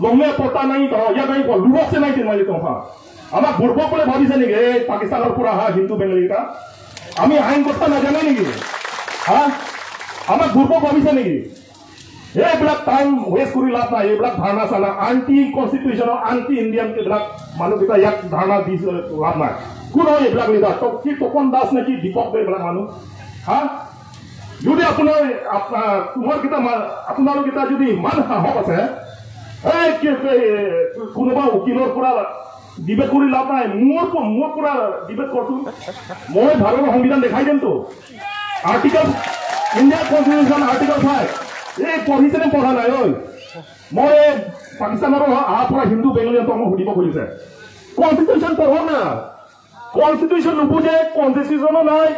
longle patta nangji to, ya nangji ko, lurok se nangji nangji tong pha. আমাক বুৰ্বক বুলি ভাবিছে নেকি এই পাকিস্তানৰ পৰা অহা হিন্দু বেংগলী কেইটা? আমি আইন কথা নাজানো নেকি? হা? আমাক বুৰ্বক ভাবিছে নেকি? এইবিলাক টাইম ৱেষ্ট কৰি লাভ নাই। এইবিলাক ধাৰণা চানা আন্টি কনষ্টিটিউচন, আন্টি ইণ্ডিয়ান এইবিলাক মানুহকেইটা ইয়াত ধাৰণা দি লাভ নাই। কোন হয় এইবিলাক লিডাৰ? কি তপন দাস নেকি দীপক দে এইবিলাক মানুহ? হা? যদি আপোনাৰ, আপোনাৰ, তোমাৰকেইটা মা-, আপোনালোককেইটা যদি ইমান সাহস আছে, এই কি, এই কোনোবা উকিলৰ পৰা ডিবেট কৰি লাভ নাই। মোৰ প-, মোৰ পৰা ডিবেট কৰচোন। মই ভাৰতৰ সংবিধান দেখাই দিমতো। Article, Indian constitution article five. এই পঢ়িছেনে পঢ়া নাই ঐ? মই এই পাকিস্তানৰ পৰা অহাৰ পৰা হিন্দু বেংগলী এজনক মই সুধিব খুজিছে। কনষ্টিটিউচন পঢ়ক না। কনষ্টিটিউচন নুবুজে, কনষ্টিটিউচনো নাই।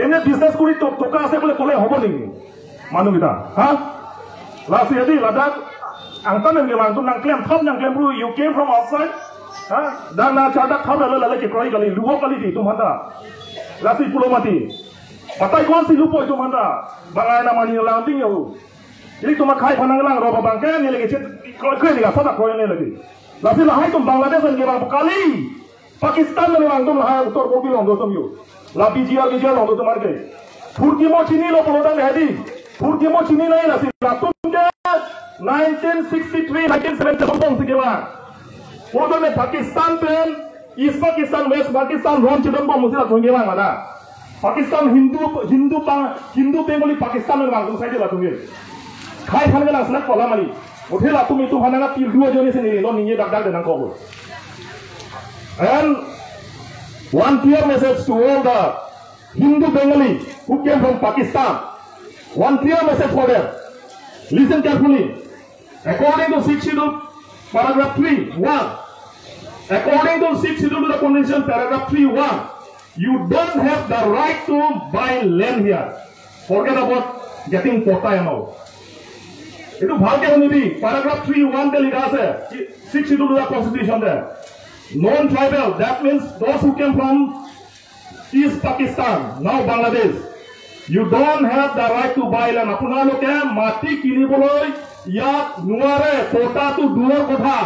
এনে বিজনেছ কৰি ট-, টকা আছে বুলি ক'লে হ'ব নেকি মানুহকেইটা? হা? Lasi adi ladak angtan nangkelang tu nangklem thap nangklem ru, you came from outside. Ha? Dan na chardak thap lala lala ke kroi kali, luo kali di tum hanta. Lasi pulo mati. Patai kon si lupo tum hanta. Bangai na mani lang ding yo. Ili tuma khai phanang lang ro babang ke ni lagi chet kroi kroi ni la sada kroi ni lagi. Lasi lahai tum Bangladesh nangkelang kali. Pakistan nangkelang tum lahai utor kopi long do tum yo. La B G R, B G R long do tum arke. Phurkimo chinilo pulo tangte hadi. Phurkimo chini nai lasi latum ke nineteen sixty-three, nineteen seventy something si kelang. Pulo tangte Pakistan pen, East Pakistan, West Pakistan, ron chedonbom musi latum kelang mana. Pakistan Hindu, Hindu Bang-, Hindu Bengali Pakistan nangkelang tum saja latum ke. Khai phan kelang selak kola mali. Uthi latum itum phan nangkapil dua joni sini lo ninye dak dak de nangkok. And one clear message to all the Hindu Bengali who came from Pakistan. One clear message for them. Listen carefully. According to Sixth Schedule, paragraph three, one. According to Sixth Schedule to the Constitution, paragraph three, one, you don't have the right to buy land here. Forget about getting patta and all. এইটো ভালকে শুনিবি, paragraph three one তে লিখা আছে, Sixth Schedule of the Constitution তে, non tribal, that means those who came from East Pakistan, now Bangladesh, you don't have the right to buy land. আপোনালোকে মাটি কিনিবলৈ ইয়াত নোৱাৰে, পট্টাটো দূৰৰ কথা,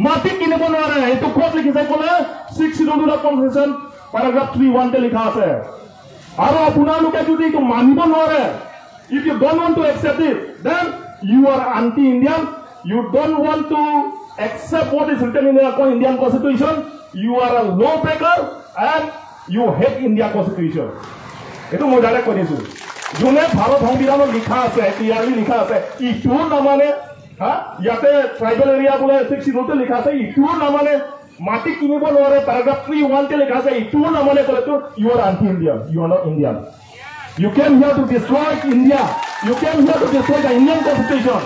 মাটি কিনিব নোৱাৰে। এইটো ক'ত লিখিছে ক'লে? Sixth Schedule of the Constitution, paragraph three one তে লিখা আছে। আৰু আপোনালোকে যদি এইটো মানিব নোৱাৰে, if you don't want to accept it, then you are anti-Indian. You don't want to accept what is written in the Indian Constitution. You are a law breaker and you hate India Constitution. এইটো মই ডাইৰেক্ট কৈ দিছো। যোনে ভাৰত সংবিধানত লিখা আছে, ক্লিয়াৰলি লিখা আছে, ইটো নামানে, হা, ইয়াতে ট্ৰাইবেল এৰিয়া বোলে Sixth Schedule তে লিখা আছে, ইটো নামানে, মাটি কিনিব নোৱাৰে, paragraph three one তে লিখা আছে, ইটো নামানে ক'লেতো you are anti-Indian, you are not Indian. You came here to destroy India. You came here to destroy the Indian Constitution.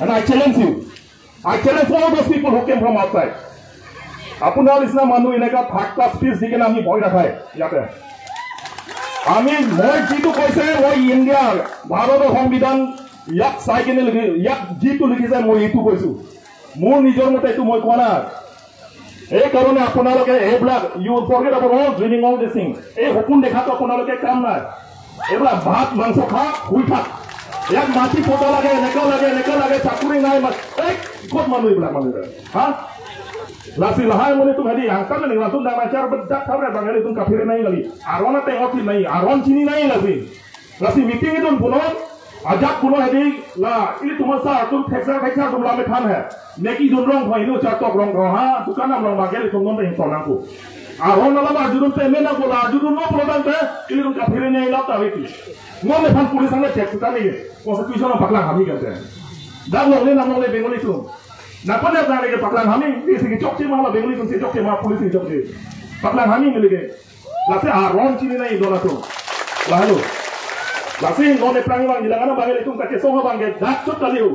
And I challenge you. I challenge all those people who came from outside. আপোনাৰ নিচিনা মানুহ এনেকা third class speech দি কিনে আমি ভয় নাখায় ইয়াতে। আমি, মই যিটো কৈছে, মই ইণ্ডিয়াৰ, ভাৰতৰ সংবিধান, ইয়াক চাই কিনে লিখি, ইয়াক যিটো লিখিছে মই এইটো কৈছো। মোৰ নিজৰ মতে এইটো মই কোৱা নাই। এইকাৰণে আপোনালোকে এইবিলাক, you forget about all dreaming, all this thing. এই সপোন দেখাটো আপোনালোকে কাম নাই। এইবিলাক ভাত মাংস খা, শুই থাক। ইয়াত মাটি পট্টা লাগে, এনেকা লাগে, এনেকা লাগে, চাকৰি নাই, মা-, এই ক'ত মানুহ এইবিলাক মানুহ? হা? Lasi lahai amonit atum hedi, angtan ning langsung dang lancar bedak thabre bang hedi atum kaphere nai kali. Aron ateng ot nai, aron chini nai lasi. Lasi meeting idun punon, ajak punon hedi la, ilitum asar atum thekser thekser atum la methan hai. Neki dun rong thoi nu chatok rong thoi ha, dukan nam rong bagel itum non teng tonang ku. Aron alam arjudun te mena bola arjudun no pulo tangte, ilitum kaphere nai lap ta hedi. Non methan police ang check ta ni, constitution ang paklang hami kan te. Dak longle nam longle Bengali atum. Napa na tang ke paklang hami, ni si chokche ma la Bengali atum si chokche ma police si chokche. Paklang hami nilike. Lasi aron chini nai idon atum. Lahelo. Lasi non eplang bang jilang ana bang ilitum kachesong abang ke dak chot kaliu.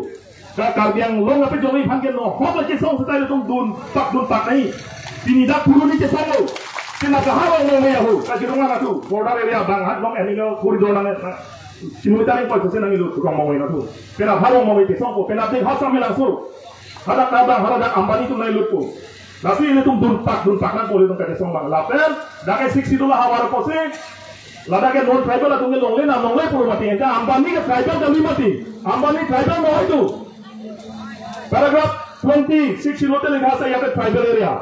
Ka Karbi Anglong ape jong iphan ke no hok kachesong setai ilitum dun pak dun pak nai. Pini dak puru ni chesong lo. Pina kahar ong nang ya ho. Kachirung ana tu. Border area bang hat long animal corridor nang na. Kilometer ing poi sen nang ilu tukang mong ina tu. Pina harong mong chesong ko. Pina ding hasa milang sur. Hadak kabang, hadak Ambani atum nai lut ko. Lasi ilitum dun pak, dun pak nang ko ilitum kachesong bang. Lapen, dak ke Sixth Schedule havar ko si. Ladak ke non tribal atum ke longle nam longle puro mati. Enta Ambani ke tribal kali mati. Ambani tribal no itu. Paragraph twenty, Sixth Schedule te likha ase yate tribal area.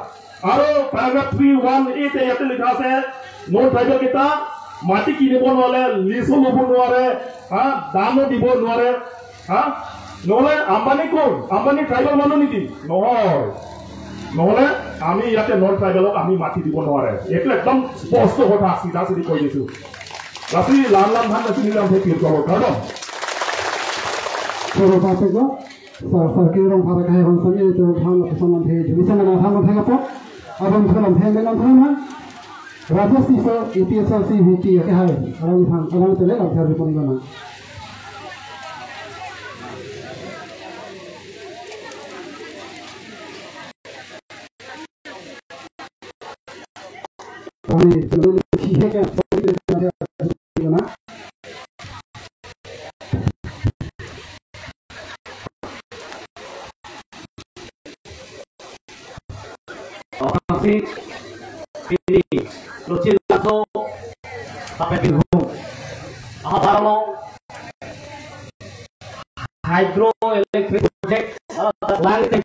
Aru paragraph three one A te yate likha ase, non tribal kita mati kinibo nware, lease-o lobo nware, ha, dano dibo nware, ha? Nohole Ambani kon? Ambani tribal manu niki? Nohoi. Nohole ami yate non tribal-ok ami mati dibo nware. Etu ekdom sposto kotha, sidha sidhi koi disu. Lasi lam lam than lasi nilam the pir kolo, kardom. Koro pasek lo. Sar, sar ke rong para kahai hon sami itu than lo pesan lam the, jumi sama na than lo the apa? Abang pesan lam the, menam than ha? Rajesh Tisso, A P H L C V K, ya, ke hai. Arong than, arong tele lam the, ripon gana. Kami, sebelum si he kan, sebelum dia, gana. Operasi ini, Luchil Laso, sampai Bihun. Apa barang hydroelectric project, ah, langit.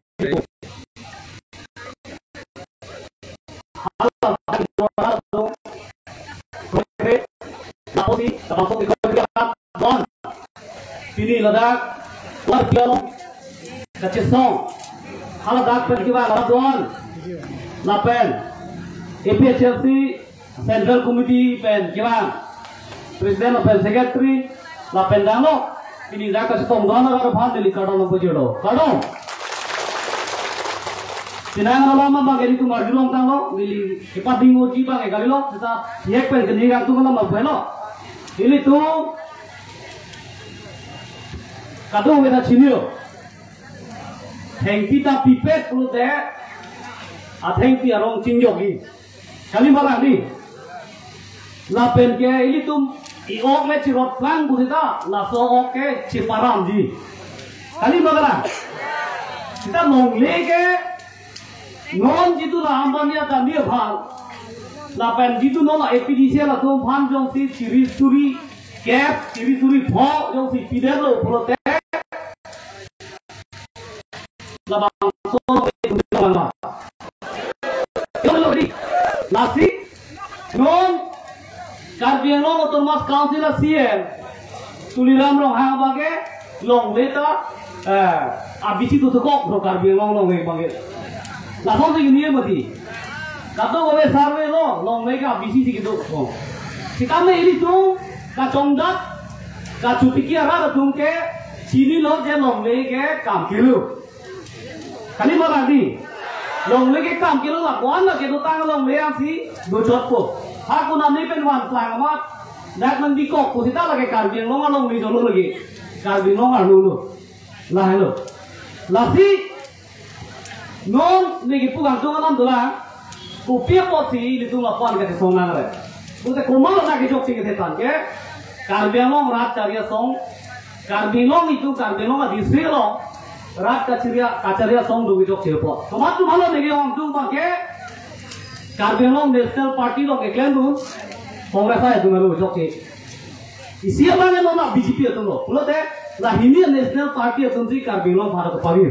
Halo, halo, halo. Project, laposi, laposi, don. Pini ladak, war piano, kachesong. Haladak pen kiba ladak don. Lapen, A P H L C, Central Committee pen kiba President lapen Secretary lapen danglo. Pini dak kachetong don agar aphan neli kardom nangpajirlo. Kardom. Penang alam abang ke nelitum arjulong tanglo, neli kepading oji abang ke kalilo, seta yek pen keni kangtung alam abang lo. Nelitum kadokave ta chinilo. Thengpi ta pipet pulote, athengpi arong chingjokji. Kali malang di. Lapen ke ilitum i-ok le chirot plang pusita, laso ok ke chiparamji. Kali ma kalang? Seta longle ke non jitu la ambania ta ni aphan. Lapen jitu non la A P D C L atum aphan jongsi chiri suri kep, chiri suri pho jongsi pidetlo pulote labangso lasi non Karbi Anglong Autonomous Council a C M Tuliram Ronghang abangke longle ta, eh, a B C tu tukok bro Karbi Anglong longle abangke. Lason si gini mati. Kato kove survey lo longle ke a B C si gitu. Oh. Sitame ilitum kachongdat kachotiki arat atum ke chinilo je longle ke kam kelo. Kali ma kalang di? Longle ke kam kelo la, ko-an la kedotang longle ansi dochotpo. Ha konane pen vanplang amat dak nangdikokpo seta lake Karbi Anglong alongle dolo lake. Karbi Anglong arlo lo. Lahelo. Lasi non neli kipu kangtung alam dolang. Kopi apotsi ilitum lapu-an kachesong nangre? Pute komatlo nangkejok chingkethan ke Karbi Anglong rat kachari asong, Karbi Anglong itum Karbi Anglong a district along rat kachari, kachari asong do kejokche apot. Komat atum halo neli ongdung abangke Karbi Anglong National Party along keklem dun Congress atum halo kejokche. Isi abang non la B J P atum lo. Pulote la hini National Party atum si Karbi Anglong bhara kepari.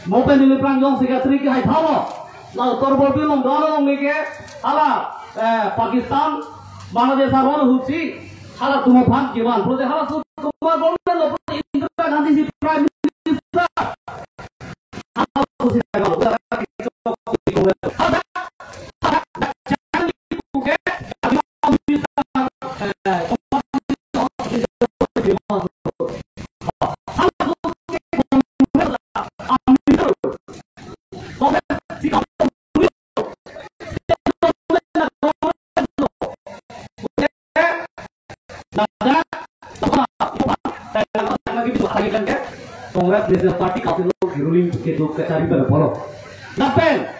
Mo pen neli pranjong secretary ke hai thalo. La utor borbil along doan along ke hala, eh, Pakistan, Bangladesh aron ahut si halatum aphan kevan. Pulote hala Sushma Swaraj lo, Indira Gandhi si Prime Minister. Hala Sushma Swaraj lo. Hala, hala, hala, Congress National Party Council lo ruling kedo kachari pen apotlo. Lapen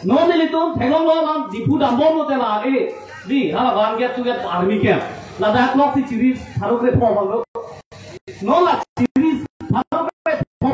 non ilitum theklonglo, non Diphu dambomlo te la, eh, di hala one gate two gate army camp. Ladak lok si chiri pharo kre pho abang lo. Non la chiri pharo kre pho.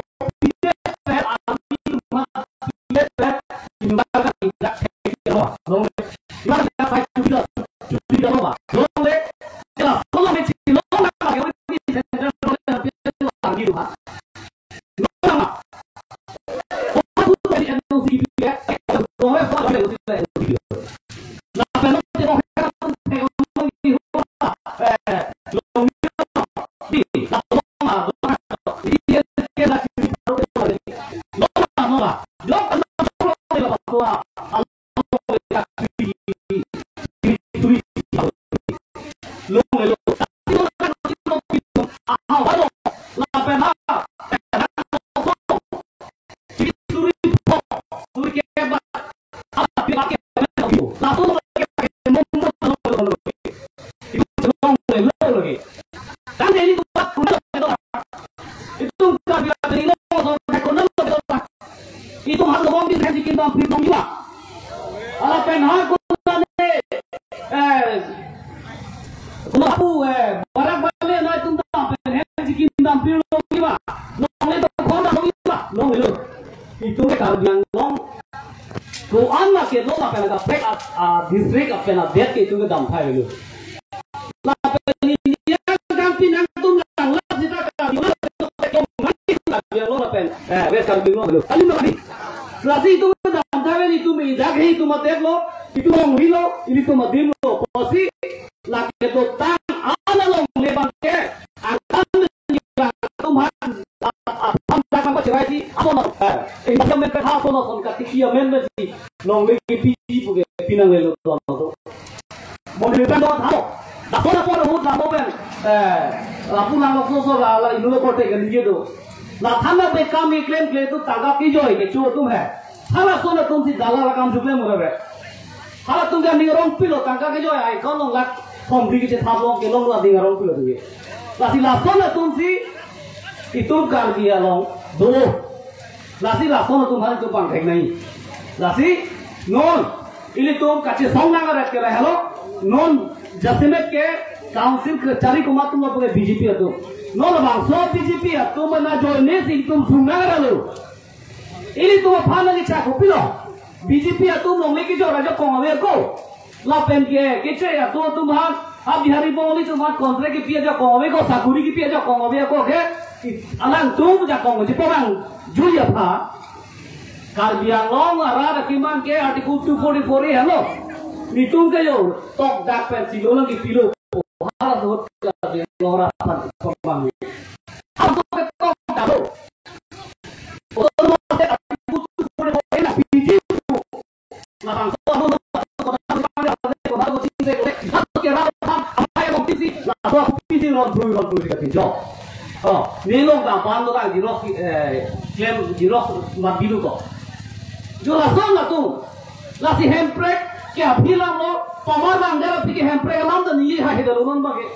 Itum Karbi Anglong, itum halo bom bin hen jikim dam pir dong jiwa. Ala pen ha konane, eh, kono apu, eh, barak bale na itum dam pen hen jikim dam pir dong jiwa. Longle to khon dong jiwa. Longle lo. Itum ke Karbi Anglong. Ko-an la ke lo la pen ka pek a, a district a pen adet ke itum ke damthai lo. Lapen ini kan pinang tum lang la sita ka, Karbi Anglong lapen, eh, West Karbi Anglong lo. Kali ma kali. Lasi itum damthai pen itum idak he itum adet lo, itum longle lo, itum adim lo. Pusi lake dotang ala longle abangke. Angkan itum han, a, a, ham dakang pachirai si, apo na, eh, ini amen pen ha apo na son katiki amen pen si, longle kepiji puke pinangle lo to. Mo di pen dot hao. Lason apor ahut la mo pen, eh, lapu lang lo so so la, la inut lo korte kan dia do. La than abang ke kam keklem kle tu tangka kejoi kecho atum he. Halason atum si dalal akam juklem ura be. Halatum ke ning arong pilo tangka kejoi ai kau long lak thom bri kechethan long ke long la ning arong pilo tu ke. Lasi lason atum si itum Karbi along do. Lasi lason atum hari tu pangthek nai. Lasi non ilitum kachesong nang arat ke lahelo, non jasemet ke Council kechari komat atum lo puke B J P atum. Non labangso B J P atum mena ajoine si itum sung nang ra lo. Ilitum aphan nangkechak kopilo? B J P atum longle kejor ajakong ave ako. Lapen ke keche atum atum aphan, ha Bihari Bengali atum aphan contract kepi ajakong ave ako, sakuri kepi ajakong ave ako ke. Alangtum ajakong aji pemang jui apha. Karbi Anglong arat akemang ke Article two forty-four A helo. Nelitum ke yo tokdak pensi lo nangkepilo. Halaso ahut Karbi Anglong arat aphan pemang. Atum ke tokdak lo. Autonomous State Article two forty-four A na P G. Labangso ahut, laso P G ron brui ron brui kati jo. Oh, neli along dampan lo kan xerox, eh, klem xerox mat bilo ko. Jo lason latum. Lasi hemprek ke aphi alam lo, pamar langder aphi ke hemprek alam ta neli haihe dalo non bage.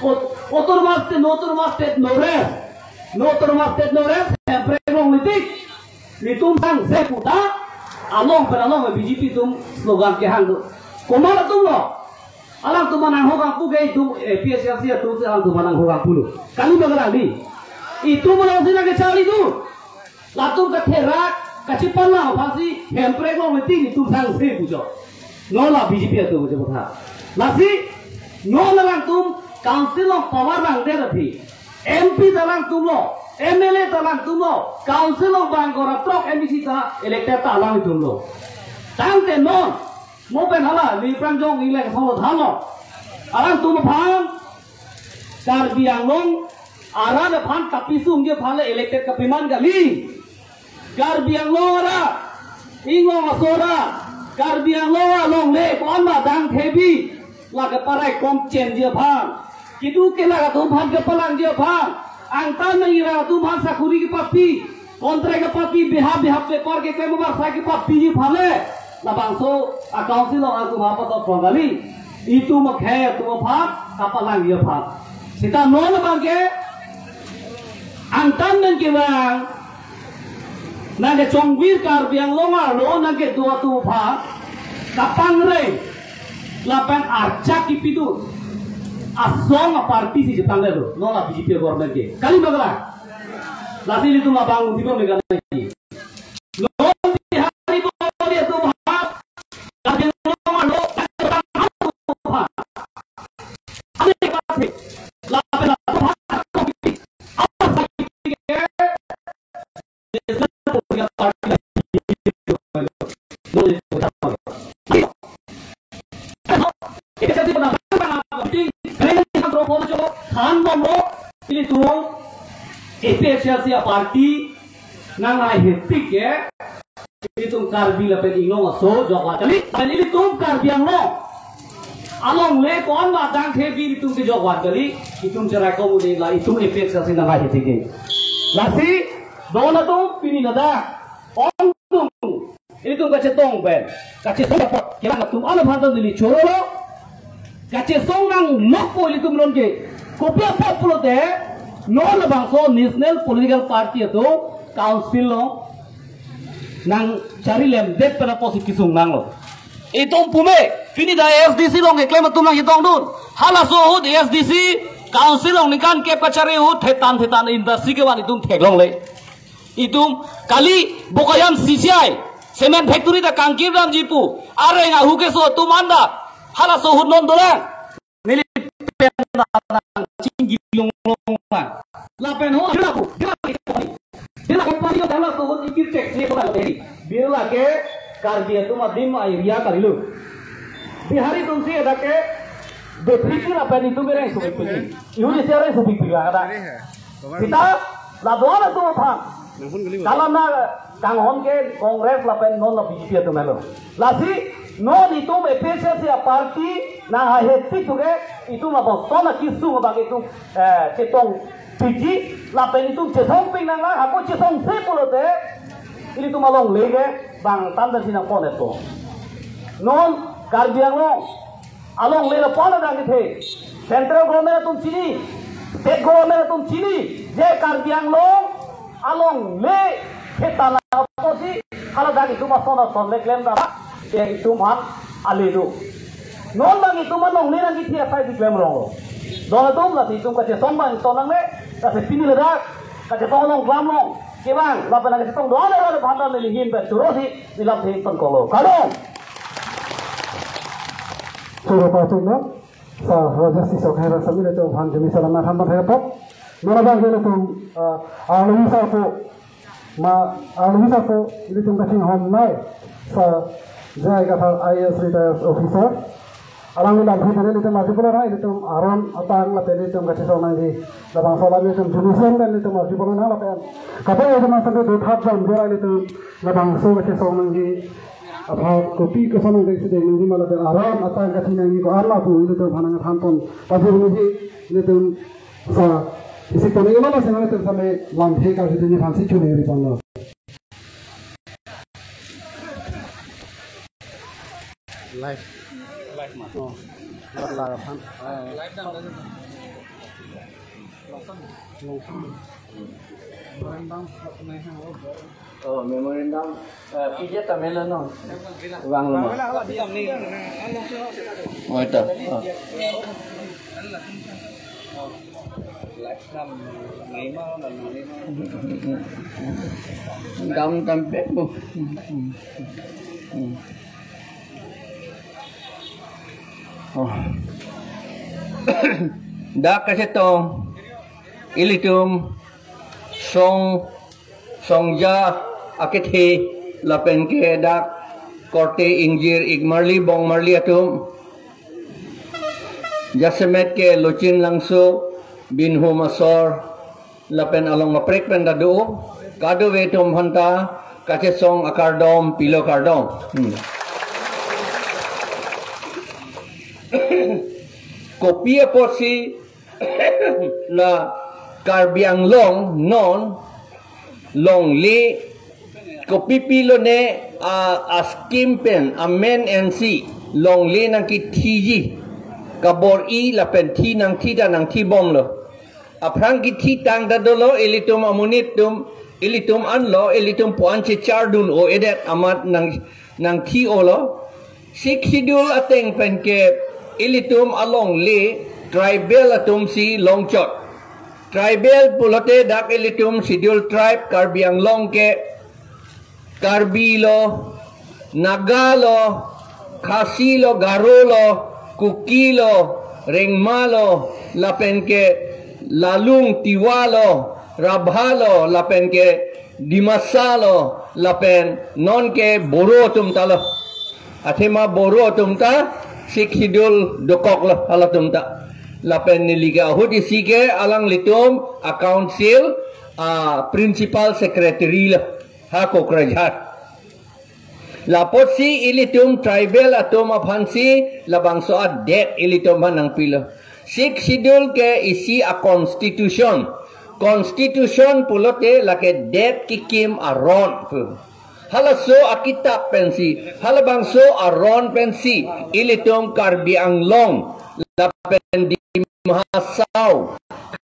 Ot-, autonomous state, no autonomous state, no rest. No autonomous state, no rest, hemprek longle tik. Nelitum sangse pu ta, along pen along B J P atum slogan kehang do. Komat atum lo? Alangtum aphan nangho kangpu ke itum A P H L C atum si alangtum aphan nangho kangpu lo. Kali ma kalang di? Itum along si nangkecharli do. Latum katherak, kachepalang aphansi hemprek longle tik nelitum sangse pu jo. Non la B J P atum jo pu tha. Lasi, non alangtum council along pamar langder aphi. M P ta alangtum lo, M L A ta alangtum lo, council along bang kora throk M D C ta elected ta alangtum lo. Tangte non, mo pen hala, neli aphrang jong ingleng solo thanlo. Alangtum aphan, Karbi Anglong arat aphan kapisungji aphan le elected kapeman kali. Karbi Anglong arat, Inglong aso arat, Karbi Anglong alongle ko-an ma dang thebi, lake paraikom chenji aphan. Kedo kelak atum aphan kepalangji aphan. Angtan nang ira atum aphan sakuri kepapi, contract kepapi, beha beha paper keklem abarsai kepapiji aphan le. Labangso a-council along atum aphan patok pon kali. Itum akhei atum aphan kapalangji aphan. Seta non abang ke angtan nangkevang, nangkechongvir Karbi Anglong arlo nangkedo atum aphan kapangreng lapen archak kipidun asong a-party si chetang le do. Non la B J P government ke. Kali ma kalang? Lasi ilitum labang undi bom le kan lagi. Non Bihari Bengali atum aphan, Karbi Anglong arlo, Karbi Anglong atum aphan. Ane pasi, lapen atum aphan, National Political Party. Than bomlo, ilitum A P H L C a-party nanghaihe tik ke, ilitum Karbi lapen Inglong aso jokvan kali, lapen ilitum Karbi Anglong alongle ko-an ma dang thebi ilitum kejokvan kali, itum cherai komu de la itum A P H L C nanghaihe tik ke. Lasi, don atum pini ladak, ongdung, ilitum kachetong pen, kachesong dapat, kira atum ala bhantan dili chorolo, kachesong nanglokpo ilitum non ke, kopi apot pulote, non labangso National Political Party atum, council along, nangchari lemdet pen apotsi kesung nanglo. Itum pume, pini ta A S D C along keklem atum nangchetongdun, halaso ahut A S D C, council along ningkan kep kachari ahut, thetan thetan industry kevan itum theklongle. Itum kali Bokajan C C I cement factory ta kangkir damji pu areng ahu keso atum anta halaso ahut non dolang. Neli pen nangchingki longlong ma. Lapen ho, Birla pu, Birla pu, Birla company ko halaso ahut ikir chek si ko tadi. Birla ke Karbi atum adim area kalilo. Bihari atum si dak ke depisi lapen itum bereng supik pini. Ihu isi areng supik pini ada. Seta ladoan atum aphan. Kalang na kanghon ke Congress lapen non la B J P atum helo. Lasi non itum A P H L C a-party nanghaihe tik tu ke itum labangso akesung abang itum, eh, chetong piji lapen itum chesong ping nanglang, ako chesongse pulote ilitum alongle ke bang tanda sinang ponet po. Non Karbi Anglong alongle lapu-an adang kethe. Central government atum chini, state government atum chini, je Karbi Anglong alongle kethe ta lapusi, hala dak itum ason ason le klem ta, je itum aphan ale do. Non bang itum alongle nangkithi asai si klemrong lo. Don atum, lasi itum kachesong bang ton nangne, lasi pini ladak kachesong along klemrong. Kevang, lapen nangkachetong don aron aphan ta neli ahin pen choro si neli lamthe pangkok lo. Kardom. Choro pachun lo. Sir Rajesh Tisso Khaira sir, ilitum aphan jumi salam nangthan pon thek apot. Non abang ke ilitum, ah, arlo sir pu, ma, arlo sir pu, ilitum kachinghon nai, Sir J I Kathar, I A S retired officer. Alangli lamthe pen ilitum arju pon lonang, ilitum aron atang lapen ilitum kachesong nangji labangso alam ilitum jumi sen pen ilitum arju pon lonang lapen. Kape ilitum asam ilitum thap jam jora ilitum labangso kachesong nangji aphan kopi koson nangdek si dek nangji ma lapen aron atang kathi nangji ko-an ma pu ilitum aphan nangthan pon pajir nangji, ilitum sa isi pon ilo ma sing ilitum same lamthe karju dunji aphan si chuneri pon lo. Live. Live ma. Oh, live la aphan. Live dam. Oh, memorandum, eh, P D F ta melo non. Vanglo ma. Oh, ito. Oh. Dam dam pek bu. Oh. Dak kachetong ilitum song songja akethe lapen ke dak korte ingjir ik marli bong marli atum. Jasemet ke Lochin Langso, Binhum Asor, lapen along kaprek pen ta do, kadokave atum aphan ta kachesong akardom pilo kardom. Hmm. Kopi apotsi la Karbi Anglong non longle kopi pilo ne a, a scheme pen amen ensi longle nangkithiji kabor-i lapen thi nangthi ta nangthi bomlo. Aphrang kithi tang ta dolo, ilitum amonit atum, ilitum anlo, ilitum puan chechar dun-o-edet amat nang nangthi-olo. Sixth Schedule ateng pen ke ilitum alongle tribal atum si longchot. Tribal pulote dak ilitum Schedule Tribe Karbi Anglong ke Karbi lo, Naga lo, Khasi lo, Garo lo, Kuki lo, Rengma lo, lapen ke Lalung Tiwa lo, Rabha lo, lapen ke Dimasa lo, lapen non ke Boro atum ta lo. Athema Boro atum ta Sixth Schedule dokok lo halatum ta. Lapen neli ke ahut isi ke alanglitum a council a principal secretary lo ha Kokrajhar. Lapotsi ilitum tribal atum aphansi labangso adet ilitum aphan nangpilo. Sixth Schedule ke isi a constitution. Constitution pulote lake det kikim aron pu. Halaso akitap pensi, halabangso aron pensi, ilitum Karbi Anglong, lapen Dima Hasao,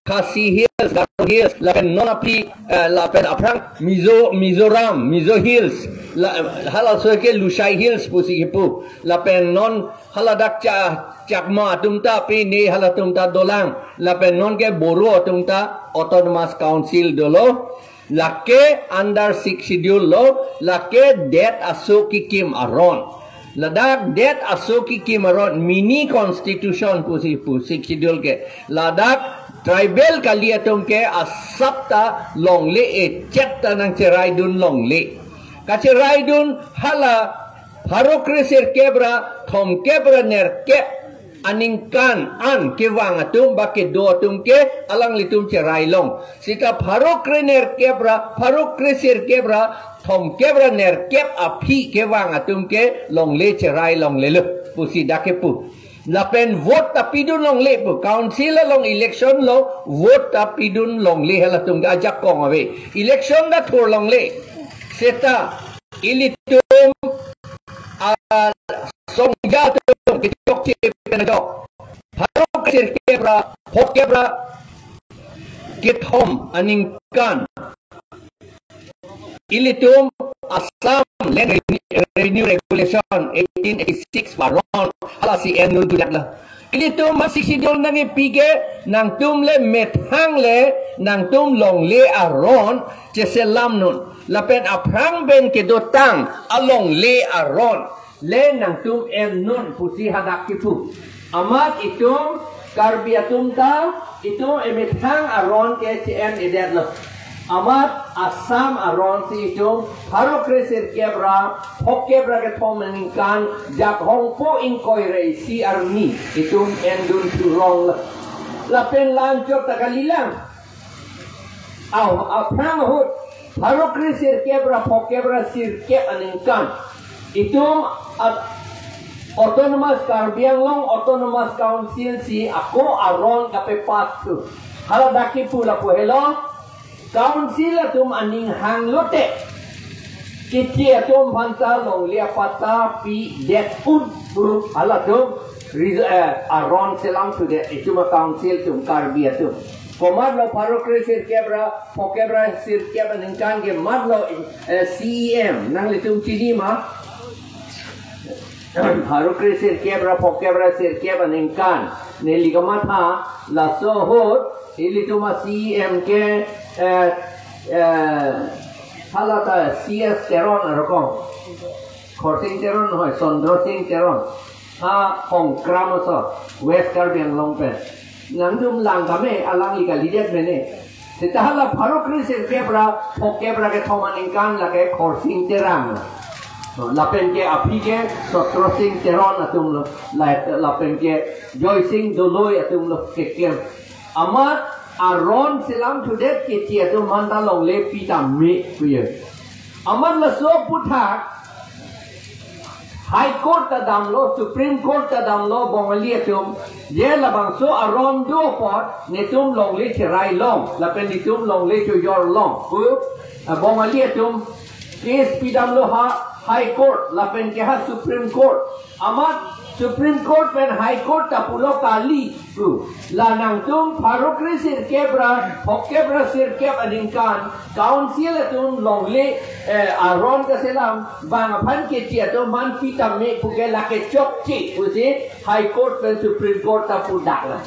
Khasi Hills, Garo Hills, lapen non aphi, eh, lapen aphrang Mizo, Mizoram, Mizo Hills, la, halaso ke Lushai Hills pusi kipu, lapen non haladak Cha, Chakma atum ta pini halatum ta dolang, lapen non ke Boro atum ta Autonomous Council dolo, lake under Sixth Schedule lo, lake det aso kikim aron. Ladak det aso kikim aron, mini constitution pusi pu Sixth Schedule ke. Ladak tribal kali atum ke asap ta longle, echet ta nangcherai dun longle. Kacherai dun hala pharo kre sirkep ra thomkep ra nerkep aningkan an kevang atum ba kedo atum ke alanglitum cherai long. Seta pharo kre nerkep ra, pharo kre sirkep ra thomkep ra nerkep aphi kevang atum ke longle cherai longlelo pusi dak kepu. Lapen vote ta pidun longle pu. Council along election lo vote ta pidun longle halatum ke ajakong ave. Election ta thur longle. Seta ilitum a songja atum kechokche pen ajok. Pharo kre sirkep ra, thomkep ra, kethom aningkan ilitum Assam Land Revenue Regulation eighteen eighty-six aron, halasi en nun tudak la. Ilitum ma Sixth Schedule nangkepi ke, nangtum le methang le, nangtum longle aron cheselam nun. Lapen aphrang pen kedotang alongle aron le nangtum en nun pusi hadak kipu. Amat itum Karbi atum ta, itum emethang aron ke che-en-edet lo. Amat Assam aron si itum pharo kre sirkep ra phokep ra kethom aningkan Jakhong po ingkoi ra isi arni itum endun thurong lo. Lapen la-anchot ta kalilang. Aw, aphrang ahut pharo kre sirkep ra phokep ra sirkep aningkan itum at Autonomous, Karbi Anglong Autonomous Council si ako aron kapepass thu. Hala dak kipu lapu helo, Council atum aning hang lote Keche atum aphanta longle apatta pidet un pu halatum ris-, eh, aron selam thudet itum a-Council atum Karbi atum. Komatlo pharo kre sirkep ra phokep ra sirkep aningkan ke matlo, eh, C E M nanglitum chini ma? Pharo kre sirkep ra phokep ra sirkep aningkan neli kamatha laso ahut ilitum a-C E M ke, eh, eh, hala ta C S Teron arokong. Khorsing Teron hoi, Chandra Sing Teron. Ha Hongkram aso, West Karbi Anglong pen. Nangtum lang kame, alangli kalidet mene. Seta hala pharo kre sirkep ra phokep ra kethom aningkan lake Khorsing Terang. Lapen ke aphi ke Chandra Sing Teron atum lo, la-, lapen ke Joy Sing Doloi atum lo keklem. Amat aron selam thudet Keche atum aphanta longle pi tame puye. Amat laso aphuthak High Court ta damlo, Supreme Court ta damlo, Bongali atum, je labangso aron do apot netum longle cherai long, lapen netum longle chojor long pu, ah, Bongali atum case pidamlo ha High Court, lapen ke ha Supreme Court. Amat Supreme Court pen High Court ta pulo kali pu. La nangtum pharo kre sirkep ra phokep ra sirkep aningkan Council atum longle, eh, aron kaselam bang aphan Keche atum aphan pi tame puke lake chokche pusi High Court pen Supreme Court ta pudak la.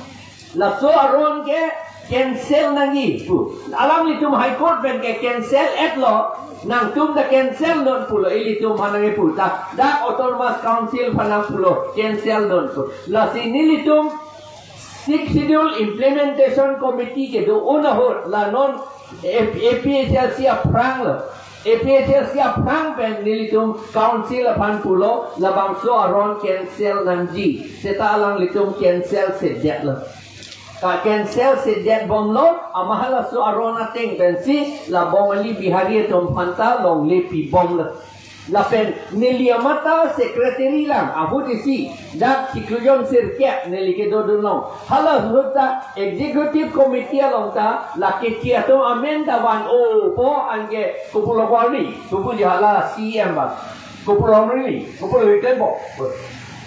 Laso aron ke cancel nangji pu. Alanglitum High Court pen ke cancel etlo, nangtum ta cancel non pulo, ilitum aphan nangkepu ta dak Autonomous Council aphan nangpulo cancel non pu. Lasi nelitum Sixth Schedule Implementation Committee kedo-un ahut la non A P H L C aphrang lo. A P H L C aphrang pen nelitum Council aphan pulo labangso aron cancel nangji. Seta alanglitum cancel sedet lo. Ka cancel sedet bomlo, amat halaso aron ateng pensi la Bongali Bihari atum aphanta longle pibomlo. Lapen neli amat ta secretary lang ahut isi dak chiklo jon sirkep neli kedodun long. Hala ahut ta executive committee along ta la Keche atum amen ta van-o po anke kopulo korni, kopuji hala C M ba. Kopulo korni, kopulo item bo.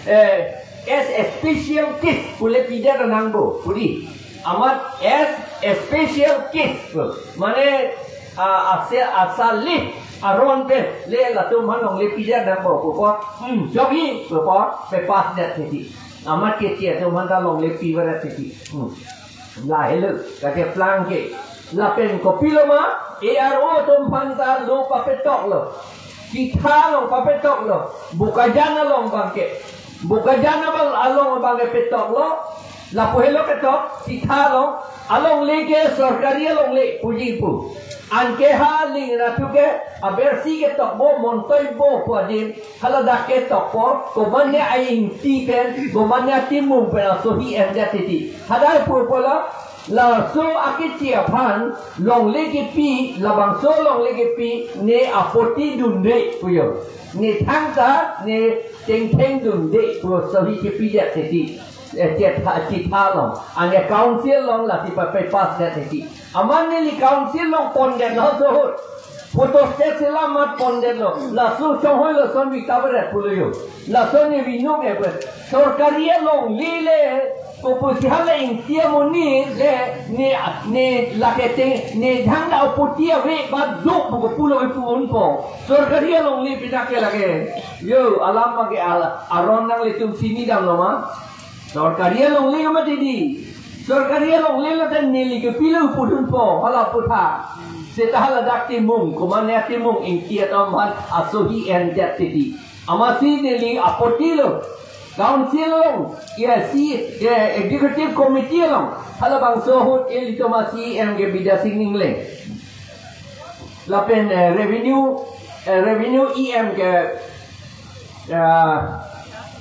Eh, as a special case pule pidet nangpo, pudi. Amat as a special case pu. Mane, ah, ase, asal le aron pen le latum aphan longle pidet nangpo pu po. Hmm, jogi pu po, pepass det titi. Amat Keche atum aphanta longle pivaret titi. Hmm. Lahelo, kacheplang ke. Lapen kopilo ma, A R O atum aphanta lo papetoklo. Chitha along papetoklo. Bokajan along abangke. Bokajan abang along abangke petoklo. Lapu helo ketok, Chitha along. Alongle ke sorkari alongle puji pu. Anke ha aling ra thu ke, abersi ketok bo, montoi bo pu adim. Hala dak ketokpo, komatne a-ingti pen, komatne atimung pen asohi endet titi. Hadak pu pulo, laso akeche aphan longle kepi, labangso longle kepi ne apoti dunde puyo. Ne thangta ne chengtheng dunde pu asohi kepidet titi. Eh, Chitha, Chitha along. Anke Council along lasi papepass det titi. Amat neli Council along pondetlo laso ahut. Photostat selam amat pondetlo. Laso chonghoi lason vitabaret pulo yo. Lason ne vinung e pu. Sorkari alongle le Kopusi hala Ingti amonit le ne, ne lake te ne jhang da apoti ave ba duk pu kopulo ipu unpo. Sorkari alongle pinake lake. Yo, alam abangke al-, aron nanglitum chini damlo ma? Sorkari alongle mati di. Sorkari alongle lote neli kepilo pudunpo, hala aphuthak. Seta haladak timung, komatne atimung Ingti atum aphan asohi endet titi. Amatsi neli apotilo. Council along, ya si, ya executive committee along. Halabangso ahut ilitum a-C E M ke Bidya Sing Engleng. Lapen, eh, revenue, eh, revenue E M ke, eh,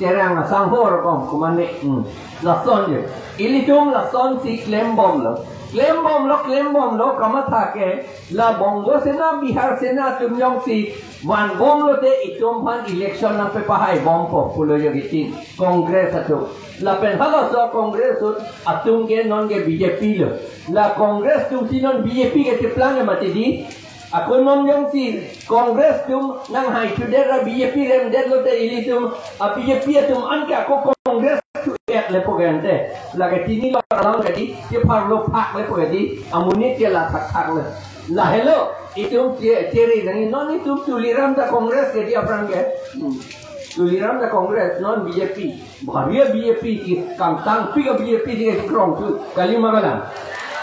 Terang Sangho rokom komatne, hmm. Lason je. Ilitum lasonsi klembomlo. Klembomlo, klembomlo, kamatha ke, la Bongo Sena, Bihar Sena atum jongsi vanbomlote itum aphan election nangpepahaibompo pulo jogitin Congress atum. Lapen halaso Congress atum ke nonke B J P lo. La Congress atumsi non B J P ke cheplang mati di. Ako non jongsi Congress atum nanghai chuder ra B J P remdetlote ilitum a B J P atum anke ako Congress chuet lepo gente. Lake chinilo alam ke di, chepharlo phak lepo ke di, amonit ke la thakthak le. Lahelo, itum che-, chere nangji non itum Tuliram ta Congress ke di aphrang ke. Hmm. Tuliram ta Congress, non B J P. Bharia B J P ke kangtangpik a B J P ke krong tu. Kali ma kalang.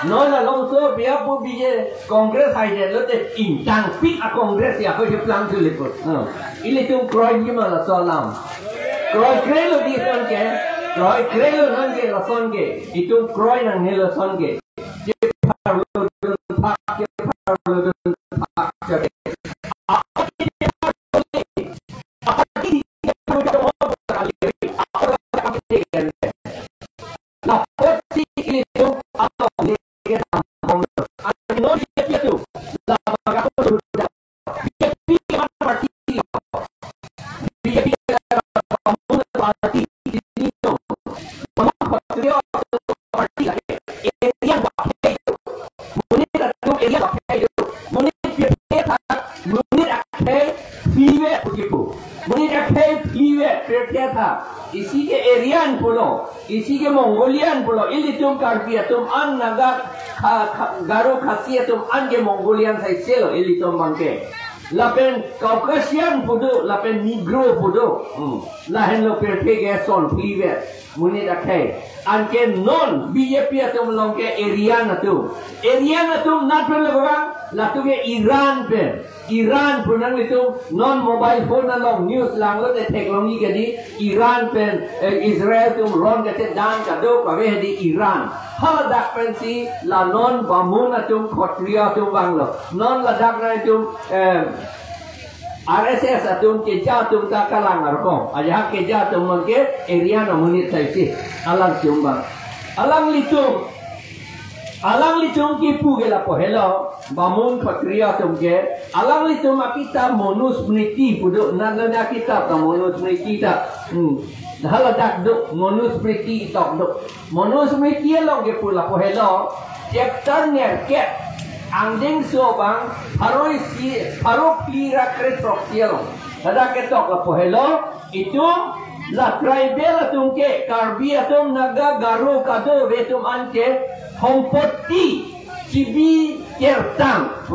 Non alongso biapo B J P Congress haidetlote ingtangpik a Congress ya ko cheplang tu lepo. Hmm. Ilitum kroiji ma laso alam. Kroikrelo di son ke. Kroikrelo nonke lason ke. Itum kroi nangne lason ke. Chepharlo dunphak, chepharlo dunphak, chepharlo dunphak. Monit atum area akhei, monit pirthe tha, monit akhei phive pujipu. Monit akhei phive pirthe tha. Isi ke Aryan pulo, isi ke Mongolian pulo, ilitum Karbi atum an Naga, Kha-, Kha-, Garo Khasi atum anke Mongolian saiselo ilitum abangke. Lapen Caucasian pu do, lapen Negro pu do. Hmm. Lahenlo pirthe ke son phive. Monit akhei. Anke non B J P atum along ke Aryan atum. Aryan atum natpon lo bang, latum ke Iran pen. Iran pu nanglitum non mobile phone along news langlote theklongji ke di Iran pen, eh, Israel atum ron kachethan kadokave di Iran. Haladak pensi la non Bamun atum Khotriya atum vanglo. Non ladak nangtum, eh, R S S atum keja atum ta kalang arkom. Ajahak keja atum nonke Aryan amonit saisi. Alangtum bang. Alanglitum. Alanglitum kipu ke lapu helo. Bamun Khotriya atum ke. Alanglitum akitap Manusmriti pu do. Nana akitap ta Manusmriti ta. Hmm. Haladak do Manusmriti tok do. Manusmriti along kipu lapu helo, chapter nerkep, angdengso abang, pharo isi, pharo phli ra krethrok isi along. Ladak ketok lapu helo, itum la tribal atum ke, Karbi atum, Naga, Garo, Kado, ave atum anke, hompoti, chibi kertang.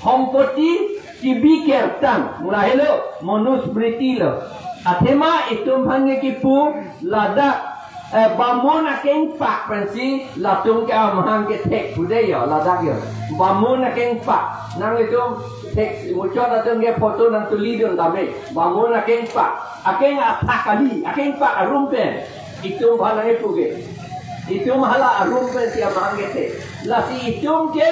Hompoti, chibi kertang. Lahelo, Manusmriti lo. Athema itum aphan ke kipu, ladak, eh, Bamun akengpak pensi latum ke amahang kethek pu de yo, ladak yo. Bamun akengpak. Nanglitum thek muchot atum ke photo nangtulidun tame. Bamun akengpak. Akeng athak kali, akengpak arum pen. Itum aphan nangkipu ke. Itum hala arum pensi amahang kethek. Lasi itum ke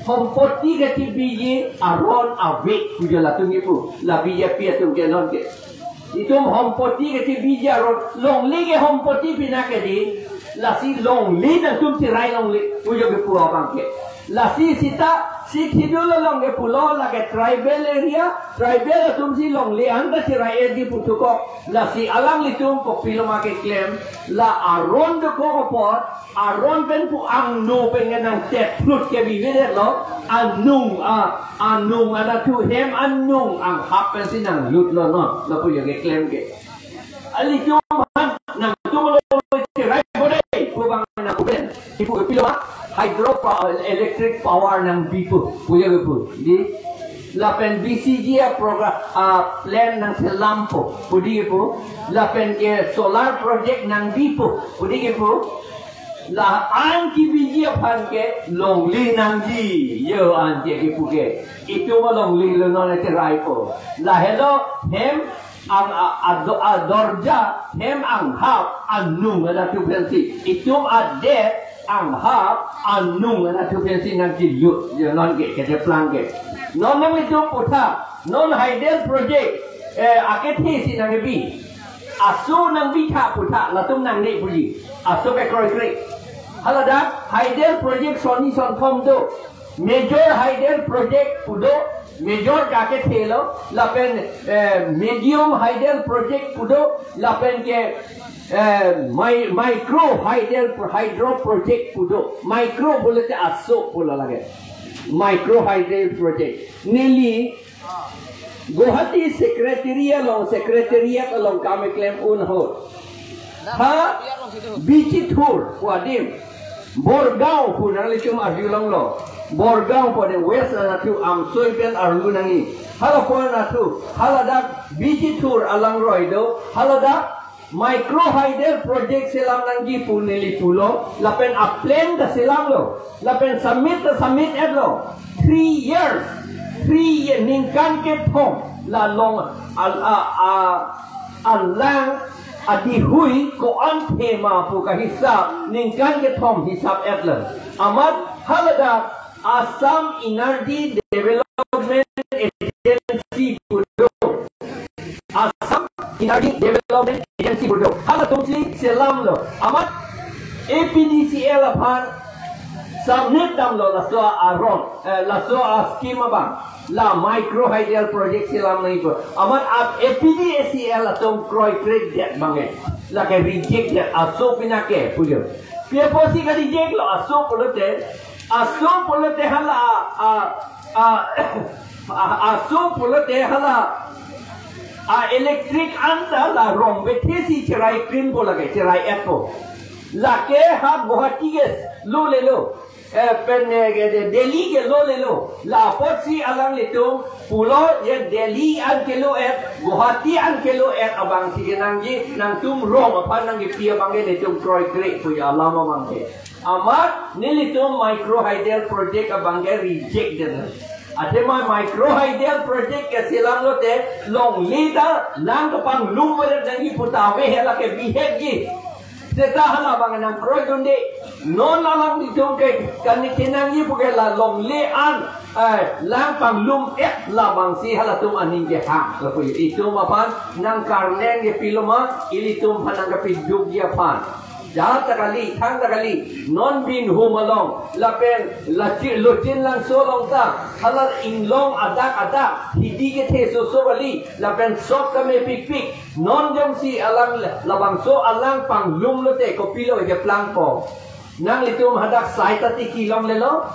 hompoti kechibiji aron ave pu jo latum kipu. La B J P atum ke nonke. Itum hompoti kechibiji aron, longle ke hompoti pinake di, lasi longle nangtum cherai longle, pu jo kipu abangke. Lasi seta, si thidul along ke pulo lake tribal area, tribal atumsi longle anta cherai-et di puthukok, lasi alanglitum kopilo ma keklem, la aron dokok apot, aron pen pu angno pen ke nangtep phlut ke bivedetlo, anung, a, anung anatthu hem anung anghap pensi nanglutlo non, lapu jo keklem ke. Alitum aphan nangtum lo cherai bode, pu pa-, electric power nangpipo, puya kepu. Di, lapen B C G a program, a plan nangselampo, pu di kepu. Lapen ke solar project nangpipo, pu di kepu. La-an kebiji aphan ke longle nangji, yo an ke kepu ke. Itum longle lo non ete raipo. Lahelo hem ang a, a, do-, a dorja hem anghap anung anatthu pensi. Itum adet anghap anung anatthu pensi nangkilut. Ya non ke, kacheplang ke. Non nanglitum putha, non hydel project, eh, akethe si nangbi. Aso nangbitha putha, latum nangne puji. Aso ke kroikre. Haladak hydel project sonni sonthom do. Major hydel project pu do, major kake thelo, lapen, eh, medium hydel project pu do, lapen ke, eh, mi-, micro hydel pro-, hydro project pu do. Micro pulote aso pulo lake. Micro hydel project. Neli Guwahati secretary along, secretariat along kam keklem un ahut. Ha, Bijithur pu adim. Borgaon pu nanglitum arjulonglo. Borgaon pu adim West anatthu amsoi pen arlu nangji. Hala pu anatthu, haladak Bijithur alangroi do, haladak micro hydel project selam nangji pu neli pulo, lapen a plan ta selamlo, lapen submit ta submit etlo. Three years, three year, ningkan kethom, la long, al, a, a, alang, adihui, ko-an thema pu kahisap, ningkan kethom hisap etlo. Amat haladak Assam Energy Development Agency pu do. Assam Energy Development Agency pu do. Halatumsi selamlo. Amat A P D C L aphan submit damlo laso aron, eh, laso a scheme abang. La micro hydel project selam nangji pu. Amat ap A P D C L atum kroikredet abang ke. Lake reject det, aso pina ke pujo. Pi apotsi ka reject lo, aso pulote. Aso pulote hala, a, a, a, aso pulote hala, a electric anta la rong bethe si cherai krim po lake, cherai et po. Lake ha Guwahati ke lo lelo. Eh, pen, eh, ke de-, Delhi ke lo lelo. La apotsi alanglitum pulo ye Delhi an kelo et, Guwahati an kelo et abangsi kenangji, nangtum rong aphan nangkepi abang ke nelitum kroikre pu alam abang ke. Amat nelitum micro hydel project abang ke reject det. Athema micro hydel project ke selam lote longle ta lang kapanglum pada nangji puta ave hela ke bihek ji. Seta hala abang nangkroidunde. Non alanglitum ke kani kenangji pu ke la longle an, eh, lang panglum et labangsi halatum aning kehang. Lapu itum aphan nangkarleng ke piloma, ilitum aphan nangkepidukji aphan. Jat ta kali, thang ta kali, non Binhum along, lapen lachi-, Lochin Langso along ta, hala inglong adak adak, hidi kethe soso kali, lapen sot kame pikpik, non jongsi alang labangso alang panglum lote kopilo keplangpo. Nanglitum hadak sai ta tiki longlelo.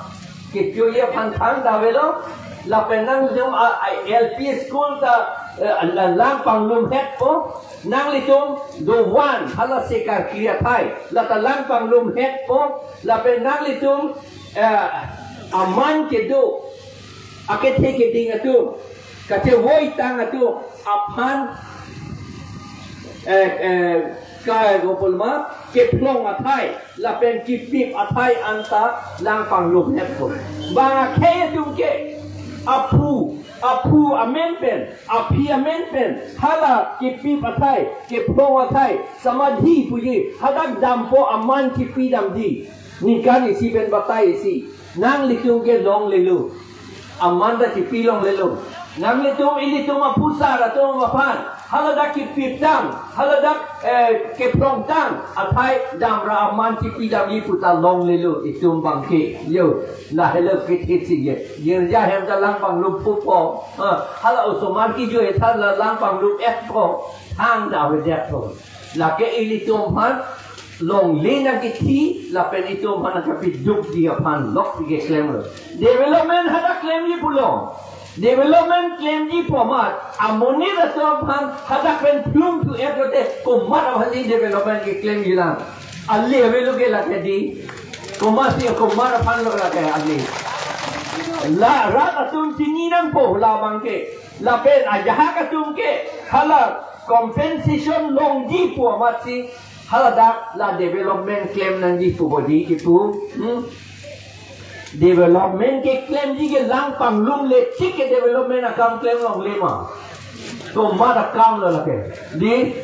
Kechoji aphan thang ta avelo. Lapen nanglitum a, a L P school ta, eh, la lang panglum hetpo. Nanglitum dovan hala se karkli athai. Lata lang panglum hetpo. Lapen nanglitum, eh, aman kedo. Akethe keding atum, kachevoi tang atum aphan, eh, eh, ka kopulma, kephlong athai, lapen kipip athai anta lang panglum hetpo. Bang akhei atum ke, aphu, aphu amen pen, aphi amen pen, hala kipip athai, kephlong athai, samadhi puji, hadak dampo aman chipi damji. Ningkan isi pen batai isi. Nanglitum ke longlelo. Aman ta chipi longlelo. Nanglitum ilitum aphusar atum aphan. Haladak kipip tang. Haladak, eh, kephlong tang. Athai damra aman chipi damji puta longlelo. Itum bangke. Yo. Lahelo kethe si ye. Girja hem ta lang panglum pupo. Ha. Hala osomar kejoi tha la lang panglum etpo. Thang ta avedetpo. Lake ilitum aphan longle nangkethi, lapen itum aphan nangkepidukji aphan lok pike klemlo. Development hadak klemji pulo. Development klemji pu amat, amonit atum aphan hadak pen plum tu et lote, komat aphansi development keklemji lang. Ali avelo ke lake di. Komatsi, komat aphan lo lake agi. La rat atum chini nangpo la abangke. Lapen ajahak atum ke hala compensation longji pu amatsi haladak la development klem nangji pu bodi kipu. Hmm? Development keklemji ke lang panglum le chik ke development akam klem longle ma. Komat akam lo lake. Di,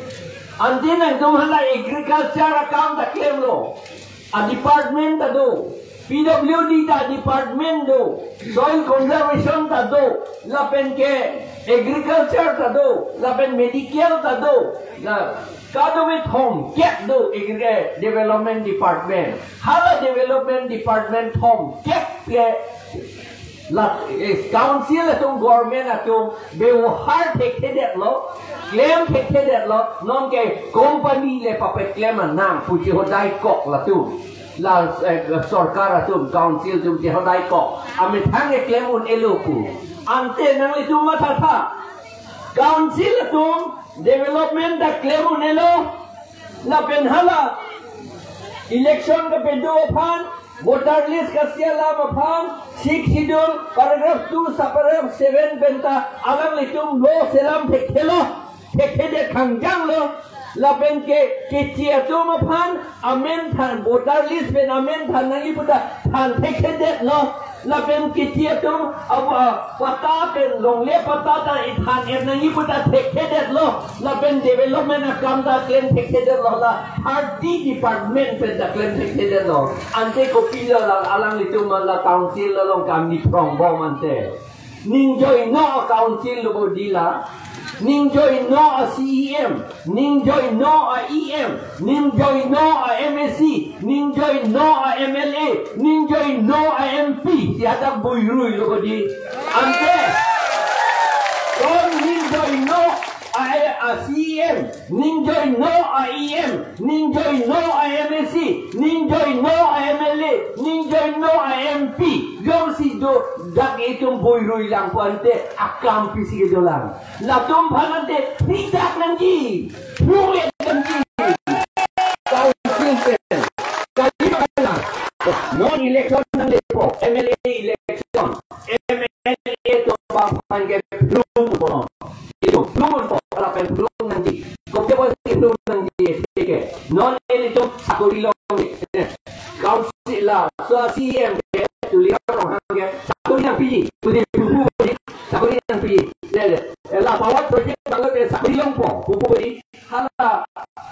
ante nangtum hala agriculture akam ta klemlo. A department ta do, P W D ta department do, soil conservation ta do, lapen ke agriculture ta do, lapen medical ta do, la kadokave thomkep do agri-, eh, development department. Hala development department thomkep ke la, eh, council atum, government atum bebohar thekthedetlo, klem thekthedetlo, non ke company le papeklem anang pu chehodaikok latum. La, eh, sorkar atum, council atum chehodaikok. Amethang keklem un-elo pu. Ante nanglitum mathatha. Council atum development ta klem un-elo. Lapen hala election kepedo aphan, voter list kasi alam aphan, Sixth Schedule, paragraph two, subparagraph seven penta alanglitum lo selam thekthelo, thekthedet khangjanglo. Lapen ke keche atum aphan amen than, voter list pen amen than nangji puta than thekthedetlo. Lapen keche atum apa patta pen longle patta ta ithan-et nangji puta thekthedetlo. Lapen development akam ta klem thekthedetlo, la thirty department pen ta klem thekthedetlo. Ante kopilo la alanglitum la council along kam ni phrong bom ante. Ning joino a council lo bodi la. Ning joino a C E M. Ning joino a E M. Ning joino a M A C. Ning joino a M L A. Ning joino a M P. Sihadak buirui lo bodi. Ante. Kon ning joino a, a C E M. Ning joino a E M, ning joino a M A C, ning joino a M L A, ning joino a M P. Jongsi do dak itum buirui lang pu ante akam pisi kedolang. Latum aphan ante phridak nangji, phrulet nangji. Council pen. Kali mana? Non election nanglepo, M L A election. M L A atum aphan ke phrum po. Itu phrum po, lapen phrum nangji. Kopi apa si phrum nangji ke? Non elitum sakori longle. Council la, so C E M ke, Tuliram Ronghang ke, sakori nangpiji. Pudi pupu pudi, sakori nangpiji. Ya, ya. La power project banglo ke sakori longpo, pupu pudi. Hala,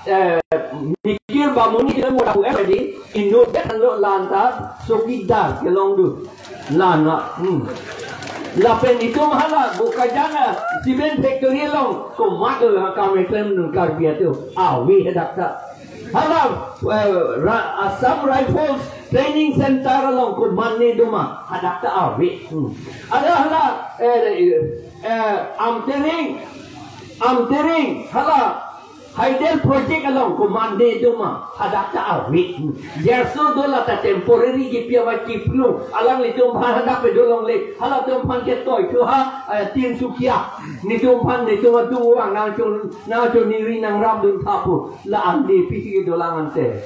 eh, Mikir Bamuni kita mau dapat apa di? Inut lo lanta, sokidar kelong du. Lana, hmm. Lapen itum hala Bokajan a cement factory along komat lo ha kam eklem nun Karbi atum. Awi hadak ta. Hala, eh, Ra-, Assam Rifles Training Center along komat ne doma hadak ta awi. Hmm. Ada hala, eh, eh, Amtering, Amtering, hala Hydel project along komat ne doma hadak ta awi. Jerso do lata temporary kipi ava kiplung. Alanglitum aphan hadak pedo longle. Halatum aphan ke toi tu ha, eh, Tinsukia. Nitum aphan nitum adu ang nangcho, nangcho ningri nangrap dun tha pu. La andi pisi kedolang ante.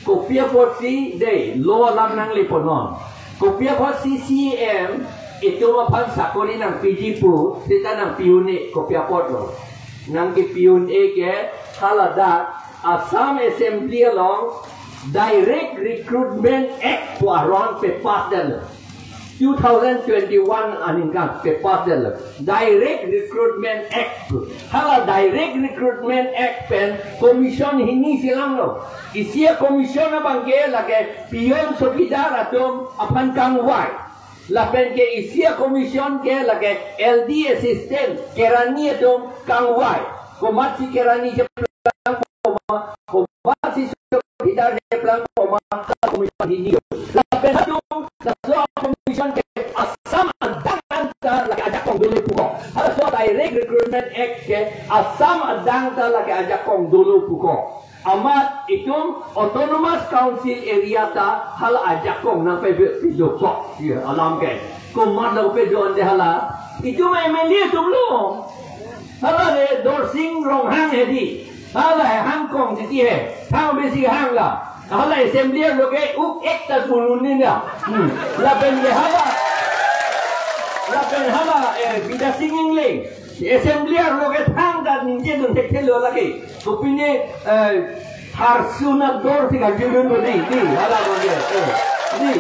Kopi apotsi dei, lo alam nanglepo non. Kopi apotsi C E M itum aphan sakori nangpiji pu, seta nangpi un-e, kopi apotlo. Nangkepi un-e ke haladak Assam Assembly along Direct Recruitment Act pu aron pepass detlo. Two thousand twenty-one aningkan pepass detlo. Direct Recruitment Act. Hala Direct Recruitment Act pen commission hini si langlo. Isi a-commission abangke lake peon chowkidar atum aphan kangvai. Lapen ke isi a-commission ke lake L D assistant, kerani atum kangvai. Komatsi kerani cheplang poma, komatsi chowkidar cheplang poma, commission hini. Lapen atum, laso commission ke Assam adang ta lake ajakong dolo puko. Laso Direct Recruitment Act ke Assam adang ta lake ajakong dolo puko. Amat itum Autonomous Council area ta hala ajakong nangpepe pidokok. Ya, alam ke. Komat lo pedo ante hala. Itum M L A atum lo. Hala le Dorsing Ronghang hedi. Hala he hangkong titi he. Thang besi hang la. Hala assembly arlo ke uk ek ta punun ni na. Hmm. Lapen ke hala. Lapen hala, eh, Bidya Sing Engleng. Assembly arlo ke thangta ningjedun thekthelo lake. Kopine, eh, harsuna dor si kajudun bo di, di, hala abang ke. Eh, di,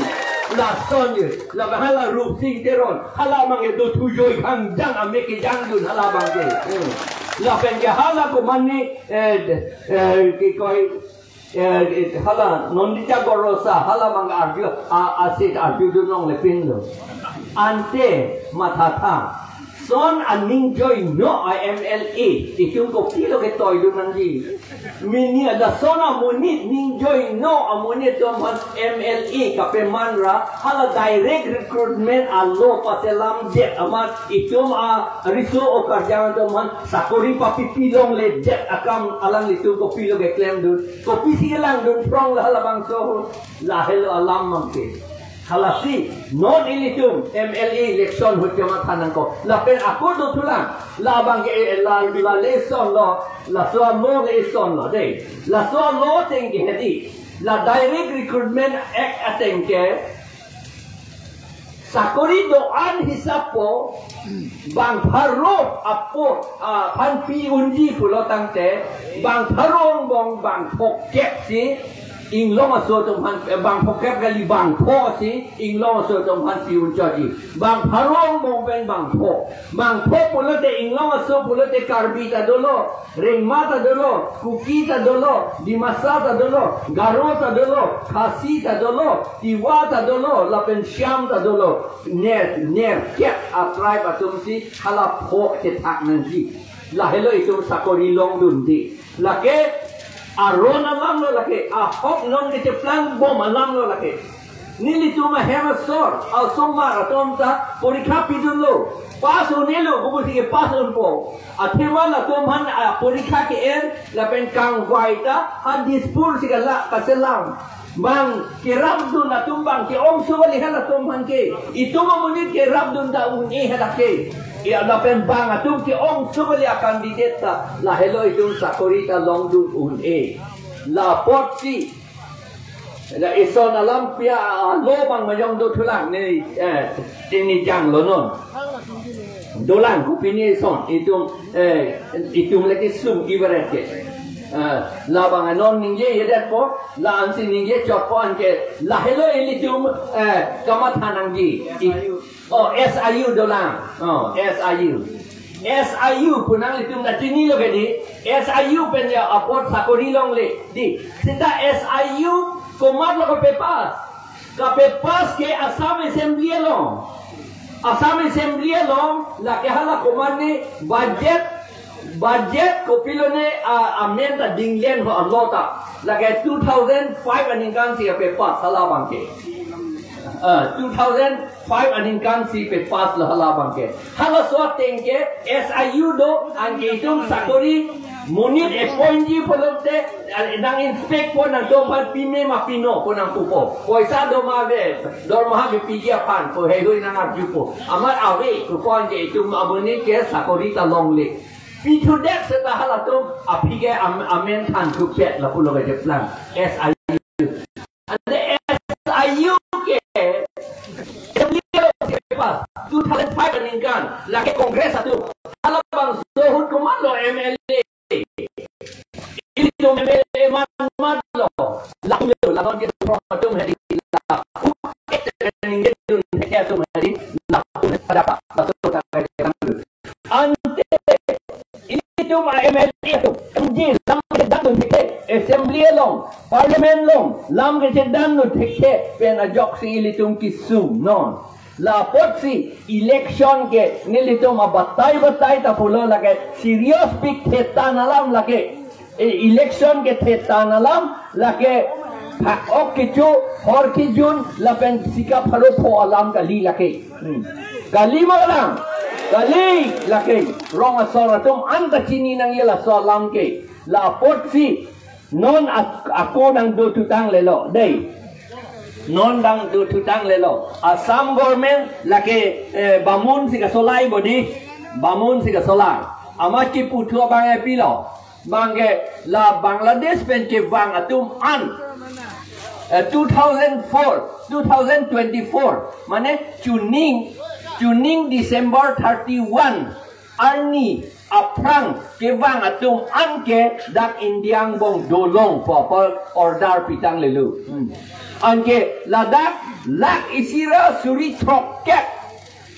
lason ye. Lapen hala Rupsing Teron. Hala abang ke do thujoi khangjang amek kejangdun hala abang ke. Eh. Lapen ke hala komatne, eh, eh, ke koi, eh, hala Nandita Gorlosa, hala abang arju, a, asit arjudun longle pinlo. Ante mathatha. Lason aning joino a M L A. Itum kopilo ketoidun nangji. Mini ada lason amonit ning joino amonit atum aphan M L A kapeman ra hala direct recruitment alo paselamdet amat itum ariso okarjang atum aphan sakori papipi longledet akam alanglitum kopilo keklemdun. Kopisi kelangdun phrong la hala abangso. Lahelo alam abang ke. Halasi, non ilitum M L A election ahut kamatha nangkok. Lapen ako dothulang. La abang ke, eh, la, la lesonlo, laso alo lesonlo, dei. Laso alo ateng ke hedi. La Direct Recruitment Act ateng ke. Sakori do-an hisap po, bang pharo apo, ah, aphan pi unji pulo tangte, bang pharo angbong bang phokep si, inglong aso atum aphan, eh, bang phokep kali bang pho si, inglong aso atum aphan pi unchotji. Bang pharo angbong pen bang pho. Bang pho pulote inglong aso pulote Karbi ta dolo, Rengma ta dolo, Kuki ta dolo, Dimasa ta dolo, Garo ta dolo, Khasi ta dolo, Tiwa ta dolo, lapen Shyam ta dolo. Ner, nerkep a-tribe atum si hala pho chethak nangji. Lahelo itum sakori longdunde. Lake aron alamlo lake, ahok non kecheplang bom alamlo lake. Nelitum ahem asor, asomar atum ta porikha pidunlo. Pass un-elo, kopusi ke pass unpo. Athema latum aphan, ah, porikha ke-en, lapen kangvai ta, ha Dispur si kala, kaselam. Bang kerapdun atum bang ke-ongso kali halatum aphan ke. Itum amonit kerapdun ta un-e hadak ke. Ya, lapen bang atum ke-ongso kali a-candidate ta. Lahelo itum sakori ta longdun un-e. La apotsi. La ison alam pia alo abang majong dothulang ni, eh, ini janglo non. Dolang kopine ison itum, eh, itum lagi sum ibarat ke. Eh, labang anon ningjejedetpo, la ansi ningjechotpo anke, lahelo ilitum, eh, kamatha nangji. I- Oh, S I U dolang. Oh, S I U. S I U pu nanglitum ta chinilo ke di. S I U pen ya apot sakori longle di. Seta S I U komatlo kapepass? Kapepass ke Assam Assembly along. Assam Assembly along lake hala komatne budget, budget kopilone a, amen ta dinglen ho alo ta. Lake two thousand five aningkan si kapepass hala abang ke. Ah, two thousand five aningkan si pepasslo hala abang ke. Halaso ateng ke S I U do, anke itum sakori monit appointji pulote, ah, nang-inspect po nangtum aphan pime ma pino pu nangpupo. Poisa do ma ave, dormaha kepiji aphan pu heihui nangarjupo. Amat ave, pupo anke itum amonit ke sakori ta longle. Pithudet seta halatum aphi ke am-, amen than thupet lapulo kecheplang. S I U. Ante S I U ke, two thousand five aningkan, lake Congress atum, hala abangso ahut komatlo M L A. Itum M L A man matlo, lapulo, lanon ke from atum hedi, la, ningjedun ke atum hedi, la, pada pa, laso ta ke. Ante ilitum a-M L A atum, M G lam kedang dun thekthe, Assembly along, Parliament along, lam kedang dun thekthe, pen ajoksi ilitum kesung non. La apotsi election ke nelitum abatai batai ta pulo lake serious pik thetan alam lake. E, election ke thetan alam lake phak-ok kecho, hor kejun, lapen sika pharo pho alam kali lake. Hmm. Kali ma lang? Kali lake. Rong asor atum anta chini nangji laso alam ke. La apotsi non ak-, ako nangdothutang lelo. Dei. Non nangdothutang lelo. Assam government lake, eh, bamun si kasolai bo di. Bamun si kasolai. Amat kiputhu abang e pilo. Bangke la Bangladesh pen kevang atum an, eh, two thousand four, two thousand twenty-four, mane chuning, chuning December thirty-one arni aphrang kevang atum an ke dak India angbong dolong pu apor order pitang lelo. Hmm. Anke ladak lakh isi ra suri throkkep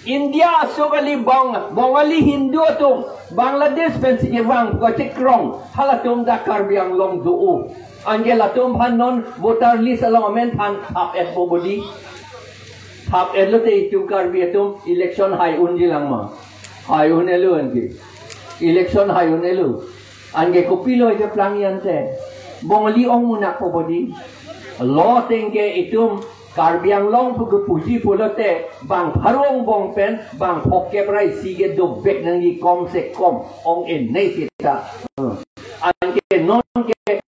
India aso kali Bang-, Bongali Hindu atum Bangladesh pensi kevang kachekrong halatum dak Karbi Anglong do-o. Anke latum aphan non voter list along amen than thap-etpo bodi. Thap-etlo te itum Karbi atum election hai unji lang ma. Hai un-elo anke. Election hai un-elo. Anke kopilo ike plang ante. Bongali ong munak po bodi. Lo tengke itum Karbi Anglong pu kepuji pulote bang pharo angbong pen bang phongkep ra isi ke dobek nangji kom se kom ong-e nei seta. Hmm. Anke non ke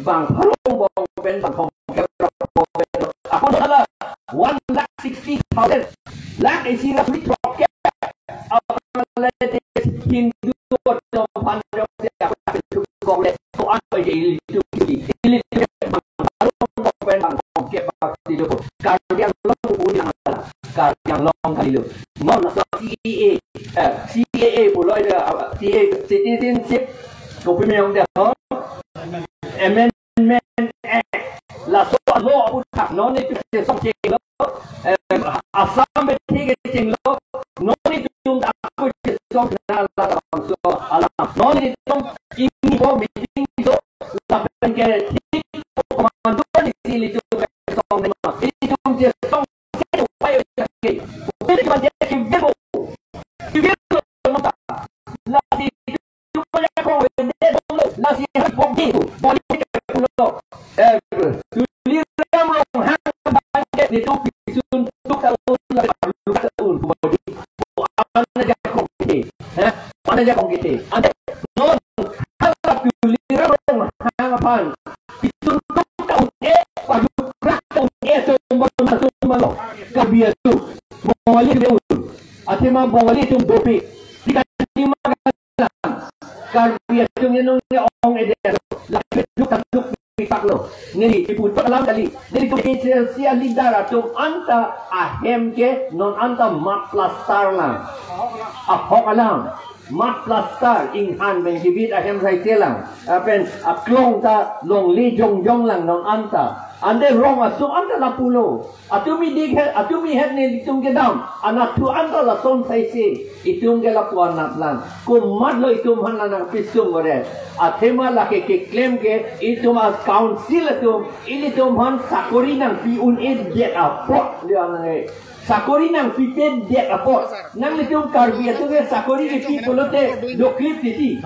bang pharo angbong pen bang phongkep ra po pen. Ako hala one lakh sixty thousand. Lakh isi ra suri throkkep. Aphrang le Hindu atum aphan jongsi Congress to an ilitum, ilitum bang pharo angbong pen bang phongkep bang silo. Karbi Anglong pu unang, Karbi Anglong kalilo. Non laso C A A, eh, C A A pulo, eh, C A A citizenship, kopi meyong de ho, amendment Act. Laso law aputhak non itum chesong chenglo, eh, Assam bethe kechenglo, non itum ako chesong na la bangso alam. Non itum ingnipo meeting so, lapen ke thik po komantu ni si ilitum chesong ma. Ilitum chesong se upai ke. Upai ke mande ke bebo. Ke bebo nonta. Lasi itum ajakong vende dolo, lasi hari pogdi tu, boli pulo. Eh, Tuliram Ronghang bangke netum pisun tuk ta un, la parlu ta un, bodi. Ana ajakong kiti, eh, ana ajakong kiti. Ante non hala Tuliram Ronghang aphan pisun tuk ta un-e, parlu ta un-e, tumba tumba lo. Karbi atum, Bongali atum, athema Bongali atum dopik. Di Kadima Karbi atum ngenong ne ong-edet, lapen duk ta duk pipak lo. Neli iputhot alam kali. Nelitum H S C a-leader atum anta ahem ke non anta mud plaster lang. Ahok alam. Mud plaster, inghan pen kibit ahem saise lang. Lapen aklong ta longle jongjong lang non anta. Ante rong aso anta lapulo. Atum idik het, atum ihet nelitum kedam. Anatthu anta lason saise. Itum ke lapu anat lang. Komatlo itum aphan la nangpisung ore. Athema lake keklem ke itum a-council atum, ilitum aphan sakori nangpi un-edet apot, dia nang e. Sakori nangpipedet apot. Nanglitum Karbi atum ke sakori kepi pulote doklip titi.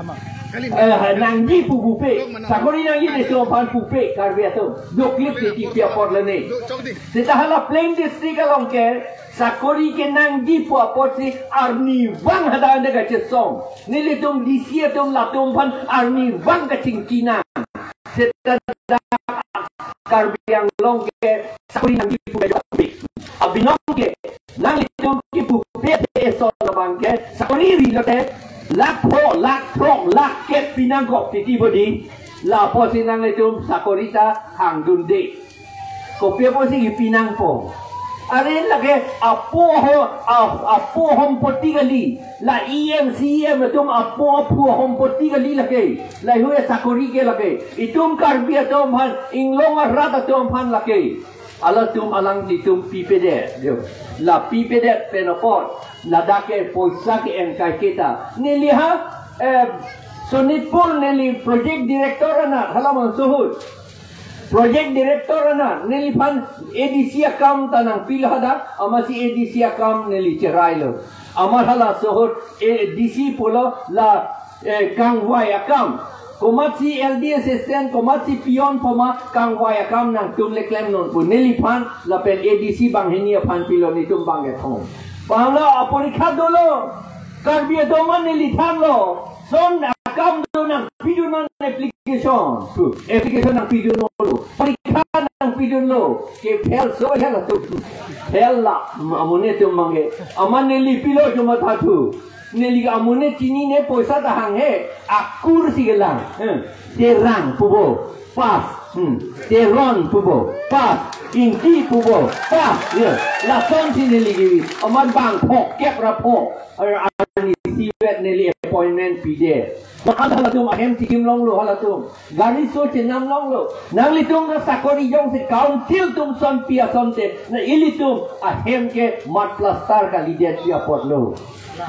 Eh, nangji pu pupe. Sakori nangji nelitum aphan pupe Karbi atum. Doklip titi pi apot lene. Seta hala Plain District along ke sakori kenangji pu apotsi arnivang hadak ante kachesong. Nelitum D C atum latum aphan arnivang kachingki nang. Seta dak Karbi Anglong ke sakori nangji pu kajok. Abinong ke nanglitum kipupe eson abang ke sakori rilote lakh pho, lakh throk, lakh kep pinangkok titi bodi. La apotsi nanglitum sakori ta hangdunde. Kopi apotsi kipi nangpo? Are lake apo ho, a-, apo hompoti kali. La E M, C E M atum apo aphu hompoti kali lake. Lahei sakori ke lake. Itum Karbi atum aphan, inglong arat atum aphan lake. Halatum alanglitum pipedet. Yo. La pipedet pen apot. Ladak ke poisa ke-en kaiketa. Neli ha, eh, Sonitpur neli project director anat, hala Mangsohut. Project director anat, neliphan A D C akam ta nangpilo hadak, amatsi A D C akam neli cherailo. Amat halaso ahut A D C pulo la, eh, kangvai akam. Komatsi L D assistant, komatsi peon poma, kangvai akam nangtum le klemnon pu. Neliphan lapen A D C banghini aphan pilo, netum bang kethom. Pahanglo aporikha dolo, Karbi atum an neli thanlo. Son akam do nangpidunnon application. Pu, application nangpidunnon lo. Porikha nang pidunlo, ke fail so halatum. Fail la, amonit atum abangke. Amat neli pilo cuma thatu. Neli amonit chinine poisa ta hanghe, akur si kelang. Eh, Terang pupo, pass. Hmm. Teron pupo, pass. Ingti pupo, pass. Ya, lasonsi neli kevi. Amat bang phongkep ra pho. Ar, arnisi vet neli appointment pidet. Mahal halatum ahem tikim longlo halatum. Gari so chenam longlo. Nanglitum ta sakori jongsi council atum sonpi asonte, na ilitum ahem ke mat plaster kalidet pi apotlo.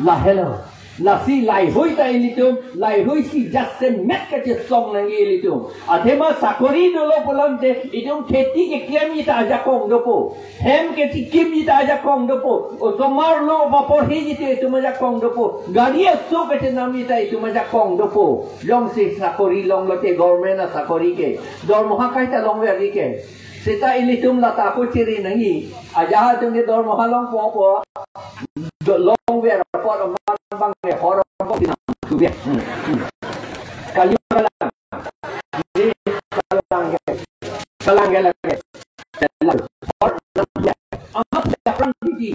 Lahelo. Lasi lahei ta ilitum, lahei si jasemet kachesong nangji ilitum. Athema sakori dolo pulote, itum kheti keklemji ta ajakong dopo. Hem kechikimji ta ajakong dopo. Osomar lo paporhiji ta itum ajakong dopo. Gari aso kachenamji ta itum ajakong dopo. Jongsi sakori longlote government asakori ke. Dormoha kaita longver ke. Seta ilitum lata ako chiri nangji. Ajahak atum ke dormoha longpo po. Do-, longver apot amat abangke hor po pinam tu ya. Hmm, hmm. Kali kalang. Ini kalang ke. Kalang ke lagi. Hor amat ya perang tinggi.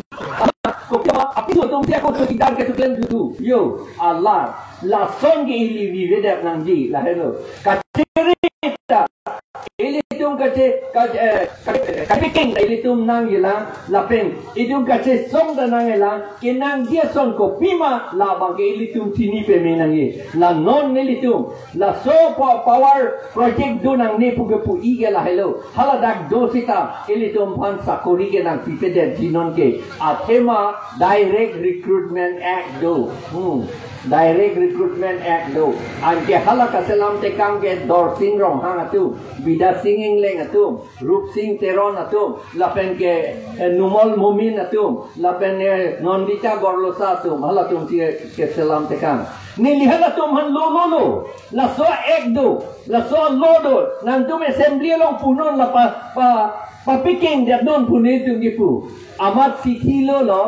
Kopi apa? Api so tum siya ko so tidak ke tu kalian dulu. Yo, Allah. Lason ke ili vivedak nangji. Lahelo. Kachiri ta. Ilitum kache, kache, eh, kache, kache king ta ilitum nangjilang, lapen itum kachesong ta nangjilang, kenangji ason kopima, labang ke ilitum chini peme nangji. La non nelitum, laso pa-, power project do nangne pu kepu-i ke lahelo, haladak do sita, ilitum aphan sakori ke nangpipedet jinon ke, athema Direct Recruitment Act do. Hmm. Direct Recruitment Act do. Anke hala kaselam tekang ke Dorsing Ronghang atum, Bidya Sing Engleng atum, Rup Sing Teron atum, lapen ke, eh, Numol Momin atum, lapen, eh, Nandita Gorlosa atum, halatum si keselam tekang. Neli halatum aphan lo lo lo. Laso ek do, laso lo do. Nangtum assembly along punon la pa, pa, pa picking dia don pune tum kipu. Amat sithi lo lo.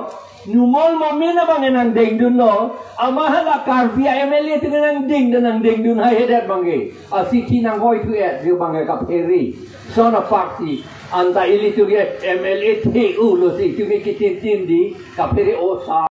Numol Momin abang nangdengdunlo. Amat hala Karbi a M L A tu nangdeng dan nangdengdun haihedet abangke. Asithi nanghoi thu et, yo abangke kaphere. Son apak si. Anta ilitum ke M L A the u lo si. Tumi kitin tin di. Kaphere osa.